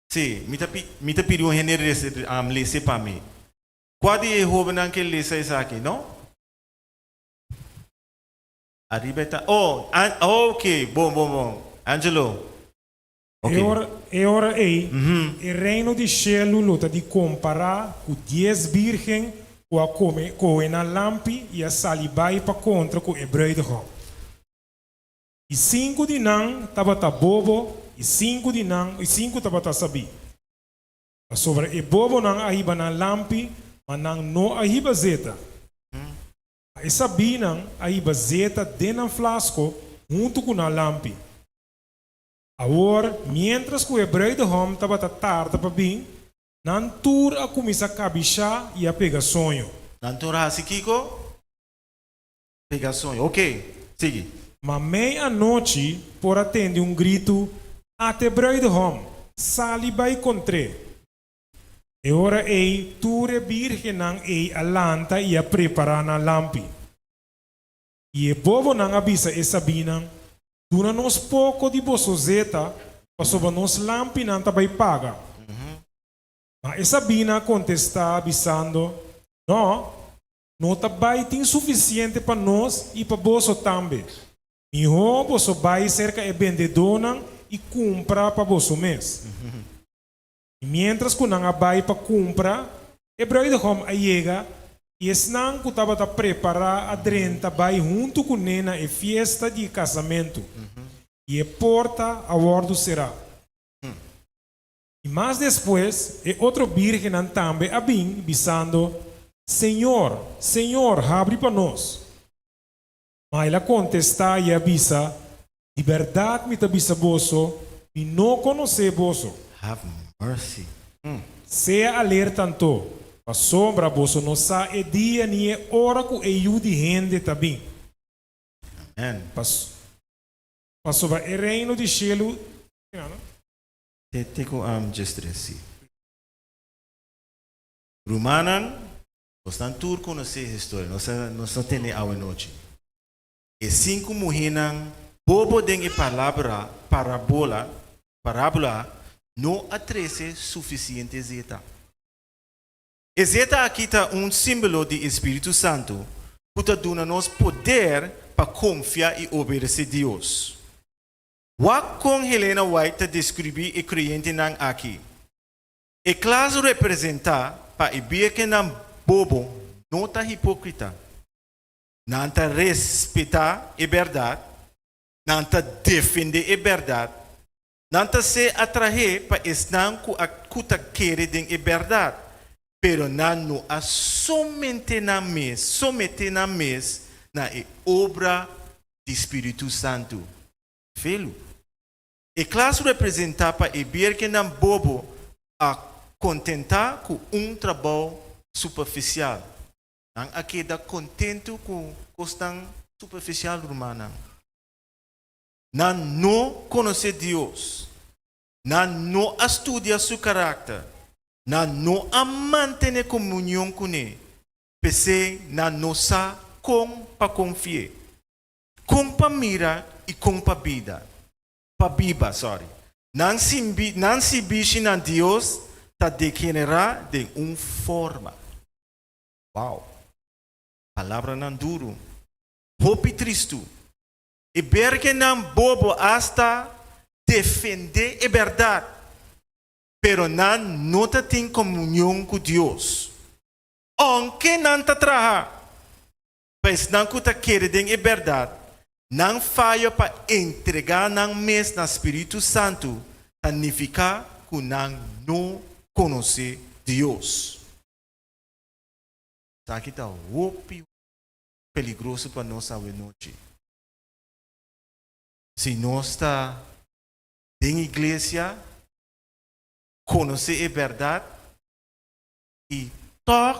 Si, mi ta pidi un hende lesa pa mi. Cua di e hobennan kier lesa esaki, no? Ariba ta. Oh, ok, bon, bon, bon. Angelo. Ok. E ora ei, e reino di shelu lo ta di compara cu 10 virgen cu a cohe nan lampi y a sali bai pa contra cu e bruidegom. Y cinco di nan tabata bobo y cinco di nan y cinco tabata sabi. Sobre e bobonan a hiba nan lampi, ma nan no a hiba zeta. E sabinan a hiba zeta den nan flasco hunto cu nan lampi. Awor, mientras cu e bruidegom tabata tarda pa bin, nan tur a cuminsa cabisha y a pega soño. Nan tur a hasi kico? Pega soño. Ok, sigui. Ma mei anochi por a tende un grito: "At'e bruidegom, sali bai contr'e." E ora ei, tur e virgennan ei a lanta y a prepara nan lampi. Y e bobonan a bisa e sabinan: "Duna nos poco di boso zeta, pasobra nos lampinan ta bai paga." Ma e sabinan a contesta bisando: "No, no ta bai tin suficiente pa nos y pa boso tambe. Miho boso bai cerca e bendedonan y cumpra pa boso mes." Y mientras cu nan a bai pa cumpra, e bruidegom a yega y esnan cu tabata prepara a drenta bai hunto cu ne na e fiesta di casamento. Y e porta a wordo sera. Y mas despues, e otro virgennan tambe a bin, bisando: Señor, Señor, habri pa nos. Ma el a kontestá i a bisa, Di bèrdat mi ta bisa boso, mi no konosé boso. Have mercy. Sea alerta anto, pasobra boso no sa e dia ni e ora ku e Yu di hende ta bin. Amen. Pasobra e Reino di shelu. Te te ku am djestres si. Rumannan, bosnan tur konosé e historia, nos a nos a tende awenochi. E sinku muhénan bobo den e palabra parabola, parábola, no a trese sufisiente zeta. E zeta aki ta un símbolo di e Spiritu Santu ku ta duna nos poder pa konfia i obedesé Dios. Wak kon Helena White ta deskribí e kreyentenan aki, E klas representá pa e bírgennan bobo no ta hipókrita. Nan ta respetá e bèrdat, nan ta defendé e bèrdat, nan ta ser atraé pa esnan ku a ku ta kere den e bèrdat, pero nan no a someté nan mes, someté nan mes na e obra di Spiritu Santu. Felu. E klas representá pa e bírgennan bobo a kontentá ku un trabou superfisial. Nan a keda kontentu ku kosnan superfisial, rumannan. Nan no konosé Dios. Nan no a studia su karakter. Nan no a mantené komunion kuné. P'esei nan no sa kon pa konfi'é, kon pa mira i kon pa bida, pa biba, sorry. Nan nan sirbishi na Dios ta degenerá den un forma. Wow! Palabranan duru. Hopi tristu. E bergennan bobo asta defendé e bèrdat, pero nan no ta tin komunion ku Dios. Ounke nan ta traha pa esnan ku ta kere den e bèrdat, nan fayo pa entregá nan mes na spiritu santu ta nifiká ku nan no konosé Dios. Esaki ta hopi peligroso pa nos awenochi. Si nos ta den iglesia, konosé e bèrdat i tòg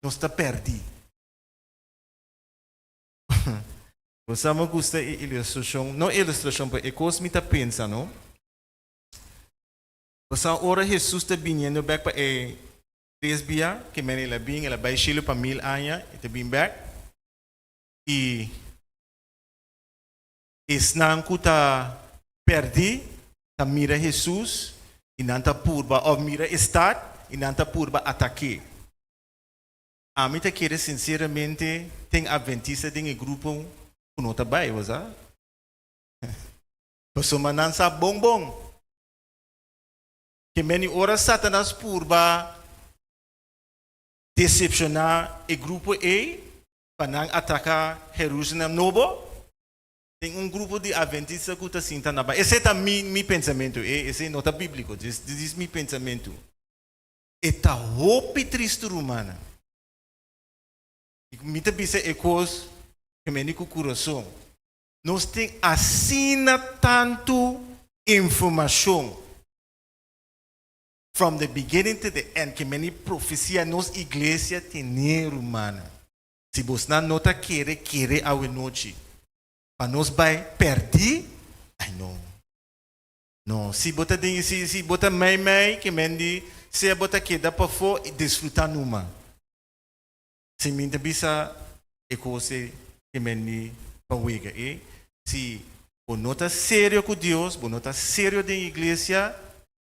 nos ta pèrdí. Bo sa mi gusta e ilustrashon, no ilustrashon, pero e kos mi ta pensa, no? Bo sa ora Hesus ta biniendo bèk pa e Tres bia ke men el a bin, el a bai shelu pa mil aña, e ta bin bèk, i esnan ku ta pèrdí ta mira Hesus i nan ta purba, òf mira e stat i nan ta purba atak'é. Ami ta kere sinseramente ten adventista den e grupo ku no ta bai, bo sa? Pasobra nan sa bon bon. Ke meni ora Satanas purba desepshoná e grupo ei pa nan ataká Herusalèm Nobo, tin un grupo di adventista ku ta sinta na bai. Esei ta mi mi pensamentu, e esei no ta bíbliko, dis dis mi pensamentu. E ta hopi tristu rumannan. I mi ta bisa e kos ke meni ku kurason. Nos tin asina tantu informashon from the beginning to the end ke meni profesia nos iglesia tene rumannan. Si bosnan no ta kere, kere awenochi. Pa nos bai pèrdí? Ai no. No, si bo ta den si si bo ta mei mei ke men di sea bo ta keda pafó i disfrutá numa. Si mi ta bisa e kos ei ke men di pa wega ei, si bo no ta serio ku Dios, bo no ta serio den iglesia,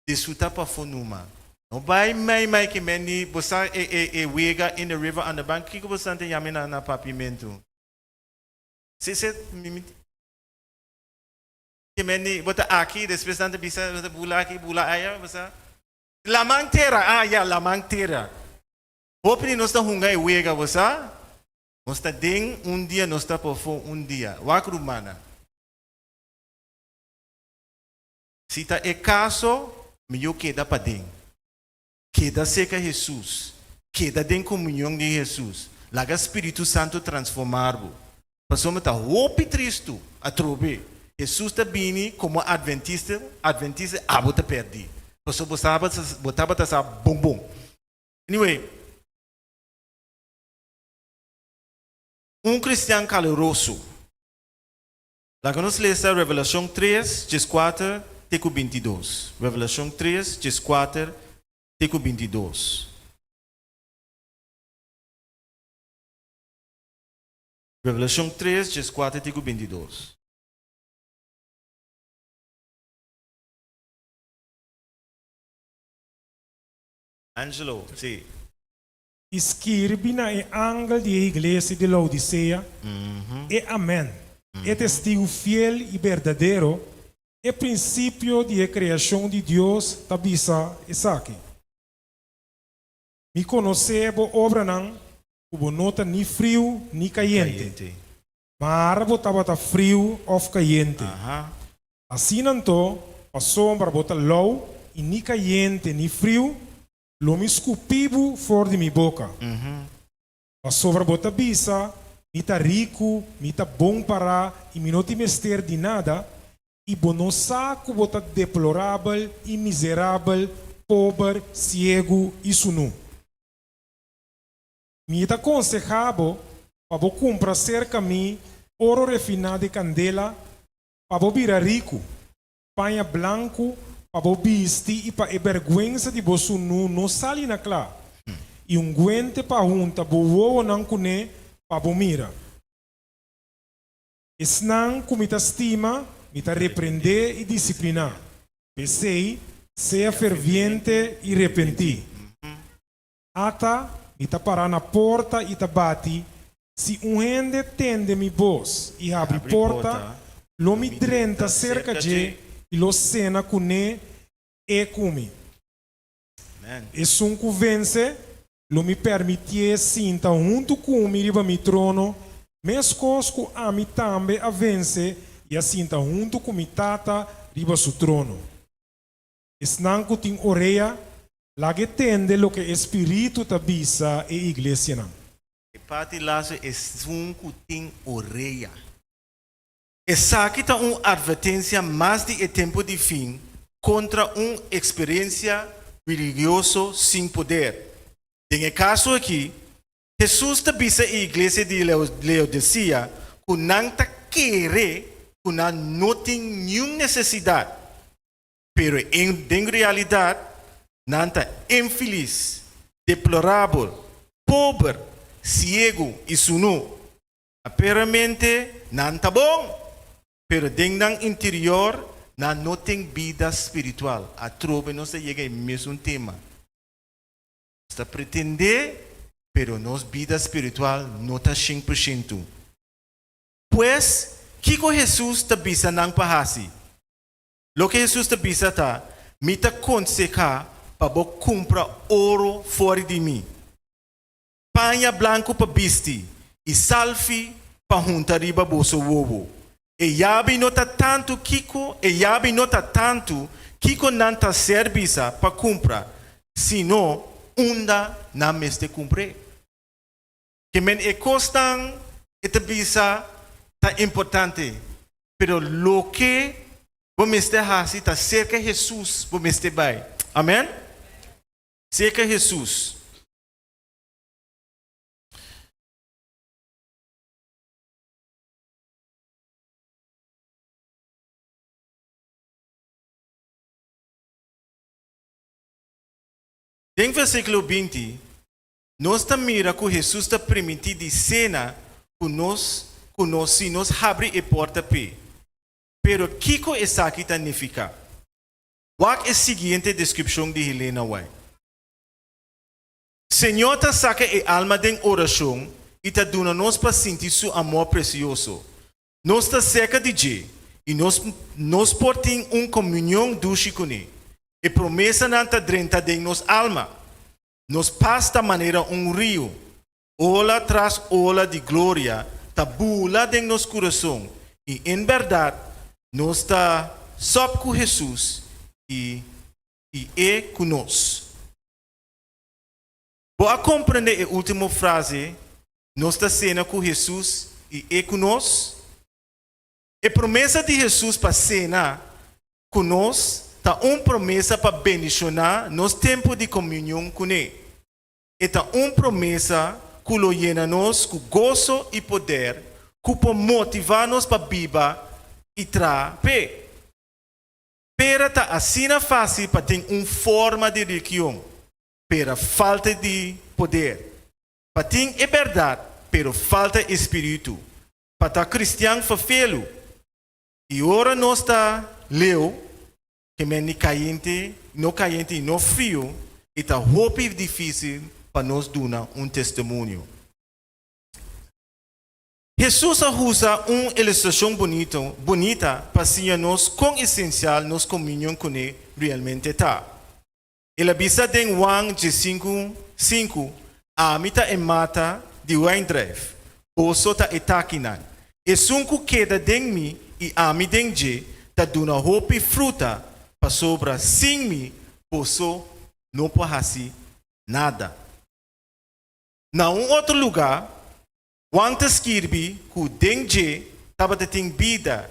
disfruta pafó numa. No bai mei mei ke men di bo sa e e e wega in the river on the bank, kiko bo sa ta yama na na papiamentu? Si si mi mi ke men di bo ta aki despues nan ta bisa bo ta bula aki bula aya bo sa laman tera ah ya laman tera. Hopi di nos ta hunga e wega, bo sa? Nos ta den un dia, nos ta pafó un dia. Wak rumannan. Si ta e kaso, mihó keda paden. Keda serka Hesus. Keda den komunion di Hesus. Laga Spiritu Santu transformá bo. Pasobra ta hopi tristu atrobe. Hesus ta bini komo adventista, adventista abo ta pèrdí. Pasobra bo tabata, bo tabata sa bon bon. Anyway, un kristian kaluroso. Laga nos lesa Revelashon 3, 14 te ku 22. Revelashon 3, 14 te ku 22. Revelashon 3, 14 te ku 22. Angelo, si. I skirbi na e angel di e iglesia di Laodisea, E Amen, e testigu fiel i berdadero, e prinsipio di e kreashon di Dios ta bisa esaki, Mi konosé bo obranan, ku bo no ta ni friu ni kayente. Mara bo tabata friu òf kayente. Asina anto, pasobra bo ta lou i ni kayente ni friu, lo mi skupi bo for di mi boka. Pasobra bo ta bisa, Mi ta riku, mi ta bon pará i mi no tin mester di nada, i bo no sa ku bo ta deplorabel i miserabel, pober, siegu i sunú. Mi ta konsehá bo pa bo kumpra serka mi oro refiná di kandela pa bo bira riku, paña blanku pa bo bisti i pa e bèrgwensa di bo sunú no sali na kla, i unguente pa hunta bo wowonan kuné pa bo mira. Esnan ku mi ta stima, mi ta reprendé i disipliná. P'esei, sea ferviente i repentí. Ata, mi ta pará na porta i ta bati, si un hende tende mi bos i habri porta, lo mi drenta serka dje i lo sena kuné e ku mi. Esun ku vense, lo mi permitié sinta huntu ku mi riba mi trono, meskos ku ami tambe a vense i a sinta huntu ku mi Tata riba su trono. Esnan ku tin orea, lag'e tende loke e Spiritu ta bisa e iglesianan. E parti laatste, esun ku tin orea. Esaki ta un atvertensia mas di e tempu di fin kontra un eksperensia religioso sin poder. Den e kaso aki, Hesus ta bisa e iglesia di Leodisea ku nan ta kere ku nan no tin niun nesesidat. Pero den realidat nan ta infelis, deplorabel, pober, siegu i sunú. Aparentemente nan ta bon, pero den nan interior nan no tin bida spiritual. Atrobe nos ta yega e mesun tema. Nos ta pretendé, pero nos bida spiritual no ta 100%. Pues, kiko Hesus ta bisa nan pa hasi? Loke Hesus ta bisa ta, Mi ta konsehá pa bo kumpra oro for di mi, paña blanku pa bisti i salfi pa hunta riba boso wowo. E yabi no ta tantu kiko e yabi no ta tantu kiko nan ta ser bisa pa kumpra, sino unda nan mester kumpr'é. Ke men e kosnan e ta bisa ta importante, pero loke bo mester hasi ta serka Hesus bo mester bai. Amen? Serka Hesus. Den versíkulo 20, nos ta mira ku Hesus ta primintí di sena ku nos ku nos si nos habri e porta p'e. Pero kiko esaki ta nifiká? Wak e siguiente deskripshon di Helena White. Señor ta saka e alma den orashon i ta duna nos pa sinti su amor presioso. Nos ta serka di dje i nos nos por tin un komunion dushi kuné. E promesanan ta drenta den nos alma. Nos pas ta manera un riu, ola tras ola di gloria ta bula den nos kurason i en bèrdat nos ta sòp ku Hesus i i E ku nos. Bo a komprondé e último frase, Nos ta sena ku Hesus i E ku nos? E promesa di Hesus pa sena ku nos ta un promesa pa bendishoná nos tempu di komunion kuné. E ta un promesa ku lo yena nos ku goso i poder ku por motivá nos pa biba i traha p'e. Pera ta asina fásil pa tin un forma di religion, pera falta di poder. Pa tin e bèrdat, pero falta e spiritu. Pa ta kristian ferfelu. I ora nos ta leu, ke men ni kayente, no kayente i no frio, e ta hopi difísil pa nos duna un testimonio. Hesus a usa un ilustrashon bonito bunita pa siña nos kon esensial nos komunion kuné realmente ta. El a bisa den Juan diesinku, sinku, Ami ta e mata di wijndruif, boso ta e takinan. Esun ku keda den mi i ami den dje ta duna hopi fruta, pasobra sin mi boso no por hasi nada. Na un otro lugá, Juan ta skirbi ku den dje tabata tin bida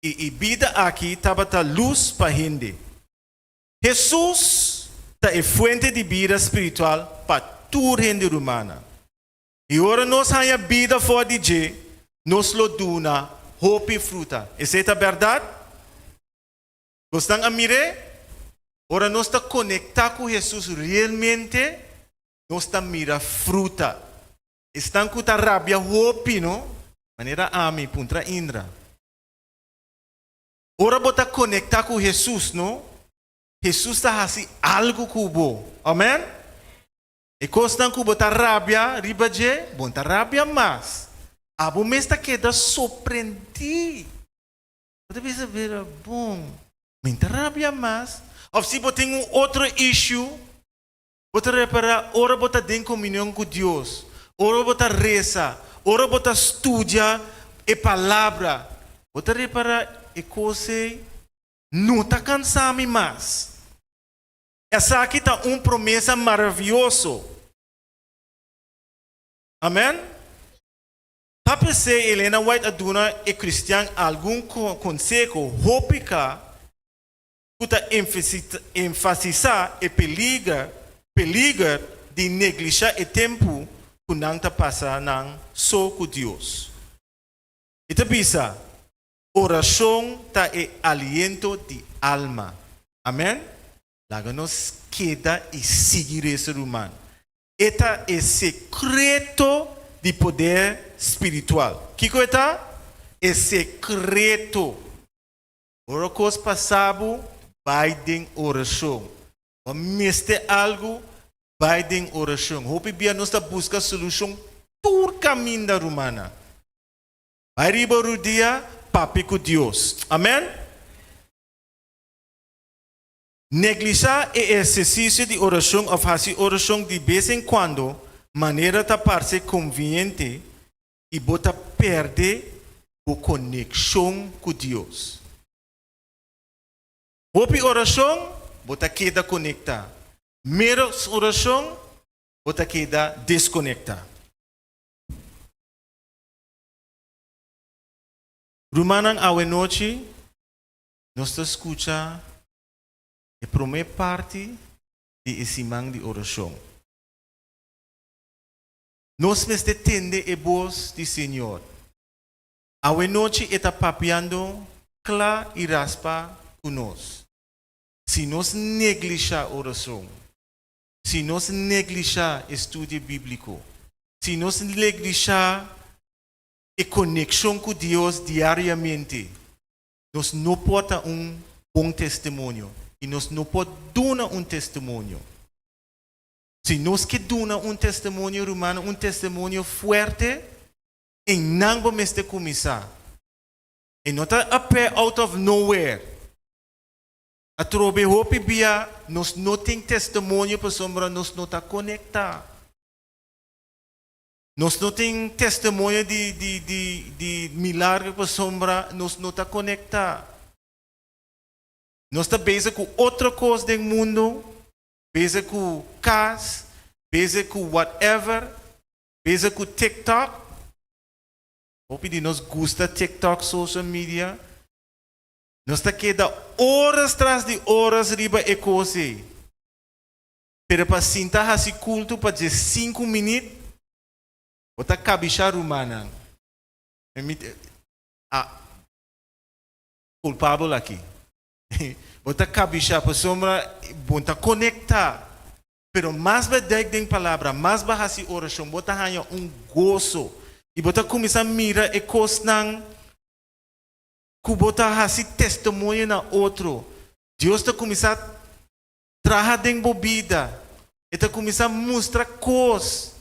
i e bida aki tabata lus pa hende. Hesus ta e fuente di bida spiritual pa tur hende rumana. I ora nos haña bida for di dje, nos lo duna hopi fruta. Esei ta bèrdat? Bosnan a mir'é? Ora nos ta konektá ku Hesus realmente, nos ta mira fruta. Esnan ku ta rabia hopi, no? Manera ami, puntra Indra. Ora bo ta konektá ku Hesus, no? Hesus ta hasi algu ku bo. Amen? E kosnan ku bo ta rabia riba dje, bo no ta rabia mas. Abo mes ta keda sorprendí. Bo ta bisa, Bira bon, mi no ta rabia mas. Òf si bo tin un otro issue, Bo ta repará ora bo ta den komunion ku Dios, ora bo ta resa, ora bo ta studia e Palabra, bo ta repará e kos ei no ta kansa mi mas. Esaki ta un promesa maravioso. Amèn. Ta p'esei Elena White a duna e kristian algun konseho hopi kla ku ta enfatisá e peliger peliger di neglishá e tempu ku nan ta pasa nan so ku Dios. E ta bisa, Orashon ta e aliento di alma. Amèn. Laga nos keda i sigui resa, ruman. E ta e sekreto di poder spiritual. Kiko e ta? E sekreto. Ora kos pasa bo, bai den orashon. Bo mester algu, bai den orashon. Hopi bia nos ta buska solushon tur kaminda, rumannan. Bai riba rudia, papia ku Dios. Amen? Neglisha e ehersisio di orashon òf hasi orashon di bes en kuando manera ta parse konviniente i bo ta perde bo konekshon ku Dios. Hopi orashon, bo ta keda konektá. Ménos orashon, bo ta keda deskonektá. Rumannan, awe nochi nos ta skucha e promé parti di e siman di orashon. Nos mester tende e bos di Señor. Awe nochi e ta papiando kla i raspa ku nos. Si nos neglishá orason, si nos neglishá estudio bíbliko, si nos neglishá e konekshon ku Dios diariamente, nos no por ta un bon testimonio i nos no por duna un testimonio. Si nos ke duna un testimonio, rumannan, un testimonio fuerte, einan bo mester kuminsá. E no ta appear out of nowhere. Atrobe hopi bia nos no tin testimonio pasobra nos no ta konektá. Nos no tin testimonio di di di di milagro pasobra nos no ta konektá. Nos ta bezig ku otro kos den mundu. Beza ku kas, Bezig ku whatever, bezig ku TikTok. Hopi di nos gusta TikTok, social media. Nos ta keda horas tras di horas riba e kos ei. Pero pa sinta hasi kulto pa 15 minüt, bo ta kabishá, rumannan. Ah, kulpabel aki. Bo ta kabishá, pasobra bo ta konektá. Pero mas bo dèk den palabra, mas bo hasi orashon, bo ta haña un goso. I bo ta kuminsá mira e kosnan ku bo ta hasi testimonio na otro. Dios ta kuminsá traha den bo bida. E ta kuminsá mustra kos.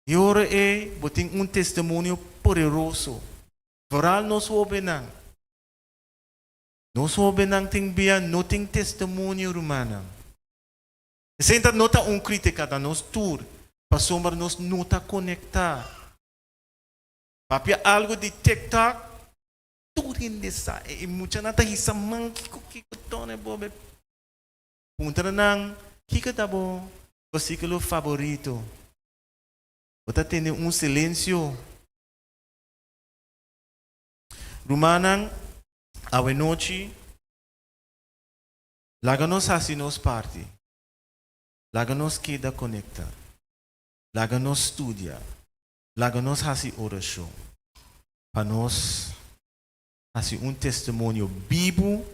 I ora ei, bo tin un testimonio poderoso. Vooral nos hóbennan. Nos hóbennan tin bia no tin testimonio, rumannan. Esei no ta un krítika na nos tur, pasobra nos no ta konektá. Papia algu di TikTok, tur hende sa, i muchanan ta hisa man kiko kiko tone bobe. Puntra nan, kiko ta bo versíkulo favorito? Bo ta tende un silensio. Rumannan, awe nochi, laga nos hasi nos parti. Laga nos keda konektá. Laga nos studia. Laga nos hasi orashon. Pa nos hasi un testimonio bibu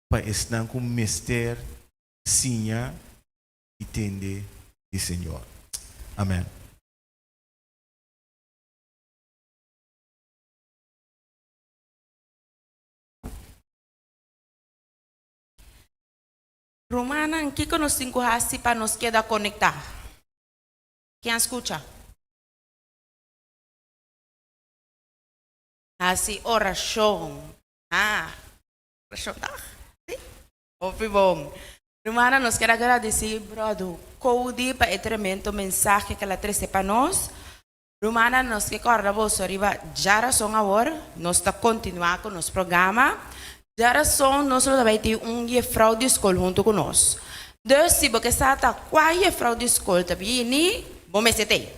pa esnan ku mester siña i tende di Señor. Amèn. Rumannan, kiko nos tin ku hasi pa nos keda konektá? Ken a skucha? Hasi orashon. Ah, orashon ta? Sí? Hopi bon. Rumannan, nos kier a gradisí Bròder Cody pa e tremendo mensahe ku el a trese pa nos. Rumannan, nos ke kòrda boso riba djarason awor, nos ta kontinuá ku nos programa. Djarason nos lo ta bai tin un jefrou di skol huntu ku nos. Dus si bo ke sa ta kua jefrou di skol ta bini, bo mester ta ei.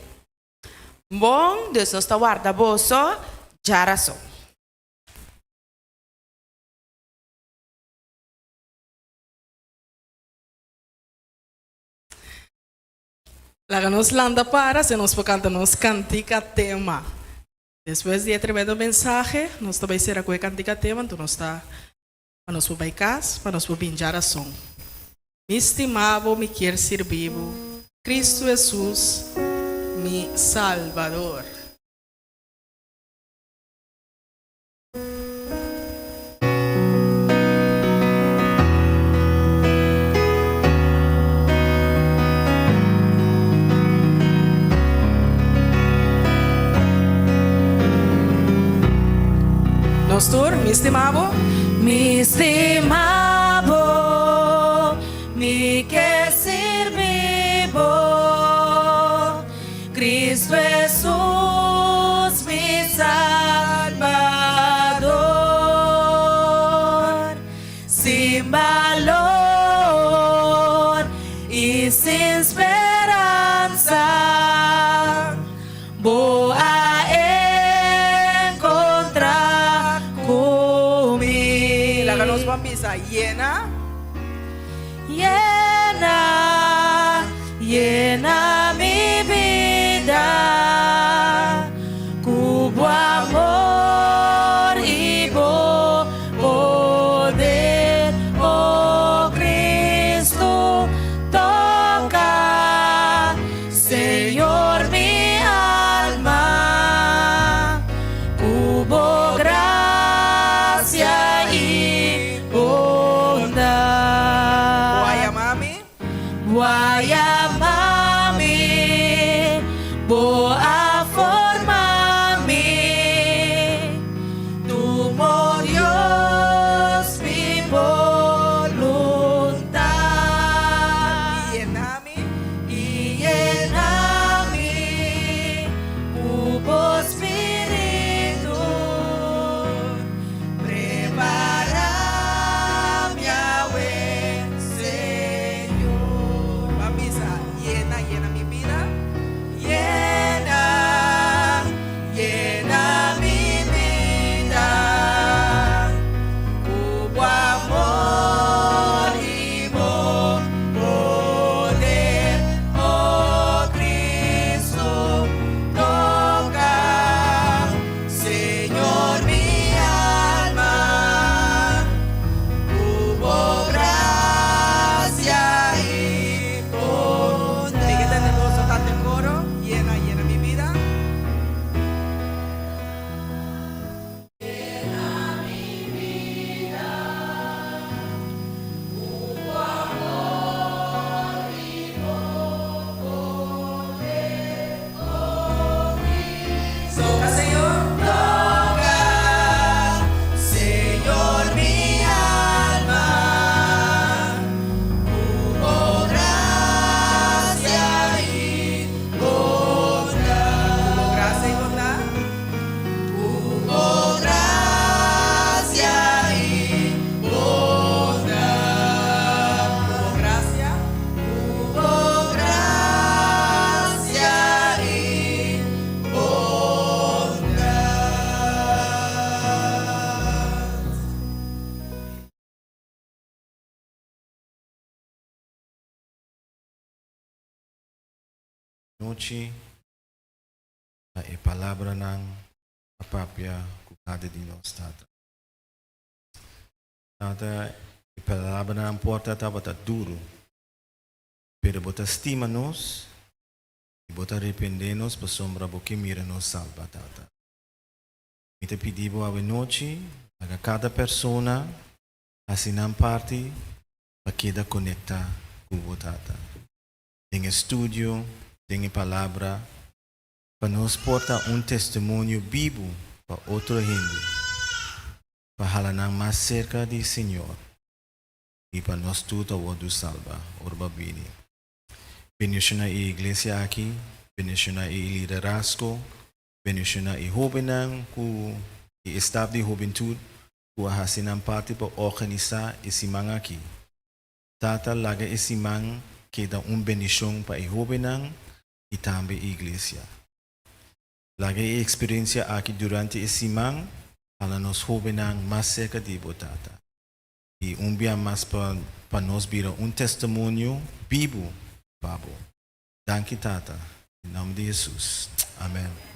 Bon, dus nos ta warda boso djarason. Laga nos lanta para, si nos por kanta nos kantika tema. Despues di e tremendo mensahe, nos ta bai sera ku e kantika tema, anto nos ta pa nos por bai kas, pa nos por bin djarason. Mi stima bo, mi kier sirbi bo, Kristu Hesus, mi Salbador. Nos tur, mi stima bo. Mi stima bo, mi ke sirbi bo. Cristo Jesus, mi Salbador, sin balor i sin speransa, bo a encontra cu mi. Laga nos ban bisa, Yena. Yena, yena mi bida ku bo amor i bo poder, o Cristo, toka, Señor, mi alma ku bo gracia i bondat. Bo a yama mi. Bo a yama mi. Nochi pa e palabranan a papia ku kada di nos, Tata. Tata, e palabranan por ta tabata duru, pero Bo ta stima nos i Bo ta reprendé nos pasobra Bo ke mira nos salba, Tata. Mi ta pidi Bo awe nochi, laga kada persona hasi nan parti pa keda konektá ku Bo, Tata, den e studio, den e Palabra, pa nos por ta un testimonio bibu pa otro hende, pa hala nan mas serka di Señor i pa nos tur ta wòrdu salba ora Bo a bini. Bendishoná e iglesia aki, bendishoná e liderazgo, bendishoná e hóbennan ku e staf di hubentut ku a hasi nan parti pa organisá e siman aki. Tata laga e siman keda un bendishon pa e hóbennan i tambe e iglesia. Laga e eksperensia aki durante e siman hala nos hóbennan mas serka di bo, Tata. I un bia mas pa pa nos bira un testimonio bibu pa bo. Danki, Tata. Den nòmber di Hesus. Amèn.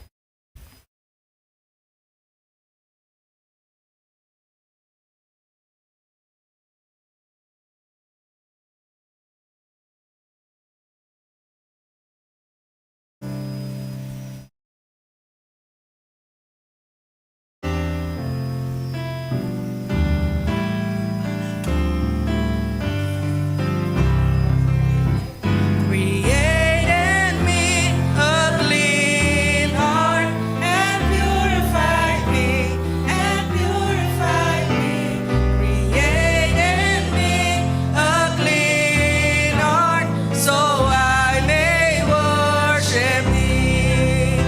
Create in me a clean heart and purify me, and purify me. Create in me a clean heart so I may worship thee.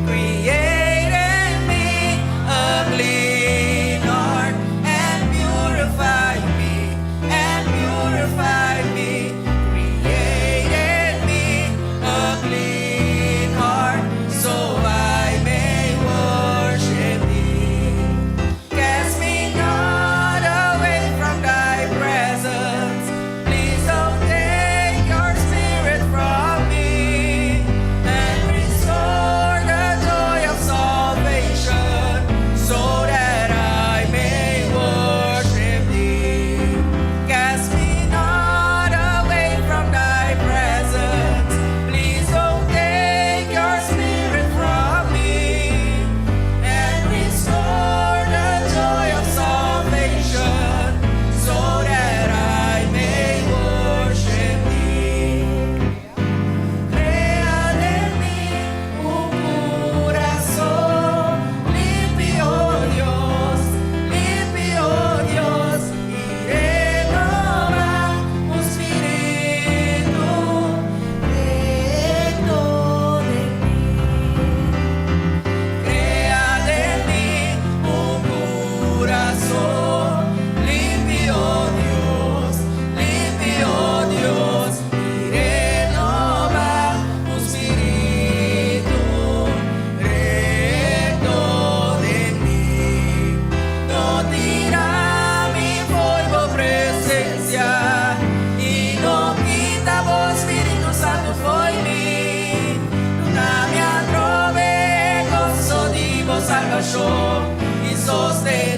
Create in me a clean heart and purify me, and purify me. Create in me a clean heart so I may worship thee. Cast me not away from thy presence. Please don't take your spirit from me. And restore the joy of salvation so that I may worship thee. Cast me not away from thy presence. Please don't take your spirit from me. And restore the joy of salvation so that I may worship thee. Krea den mi un kurason limpi, oh Dios, limpi, oh Dios, i renobá un spiritu rekto den mi. Krea den mi un kurason limpi, oh Dios, limpi, oh Dios, i renobá un spiritu rekto den mi. No tira mi fo'i bo presensia i no kita bo Spiritu Santu fo'i mi. Duna mi atrobe goso di bo salbashon i sostené.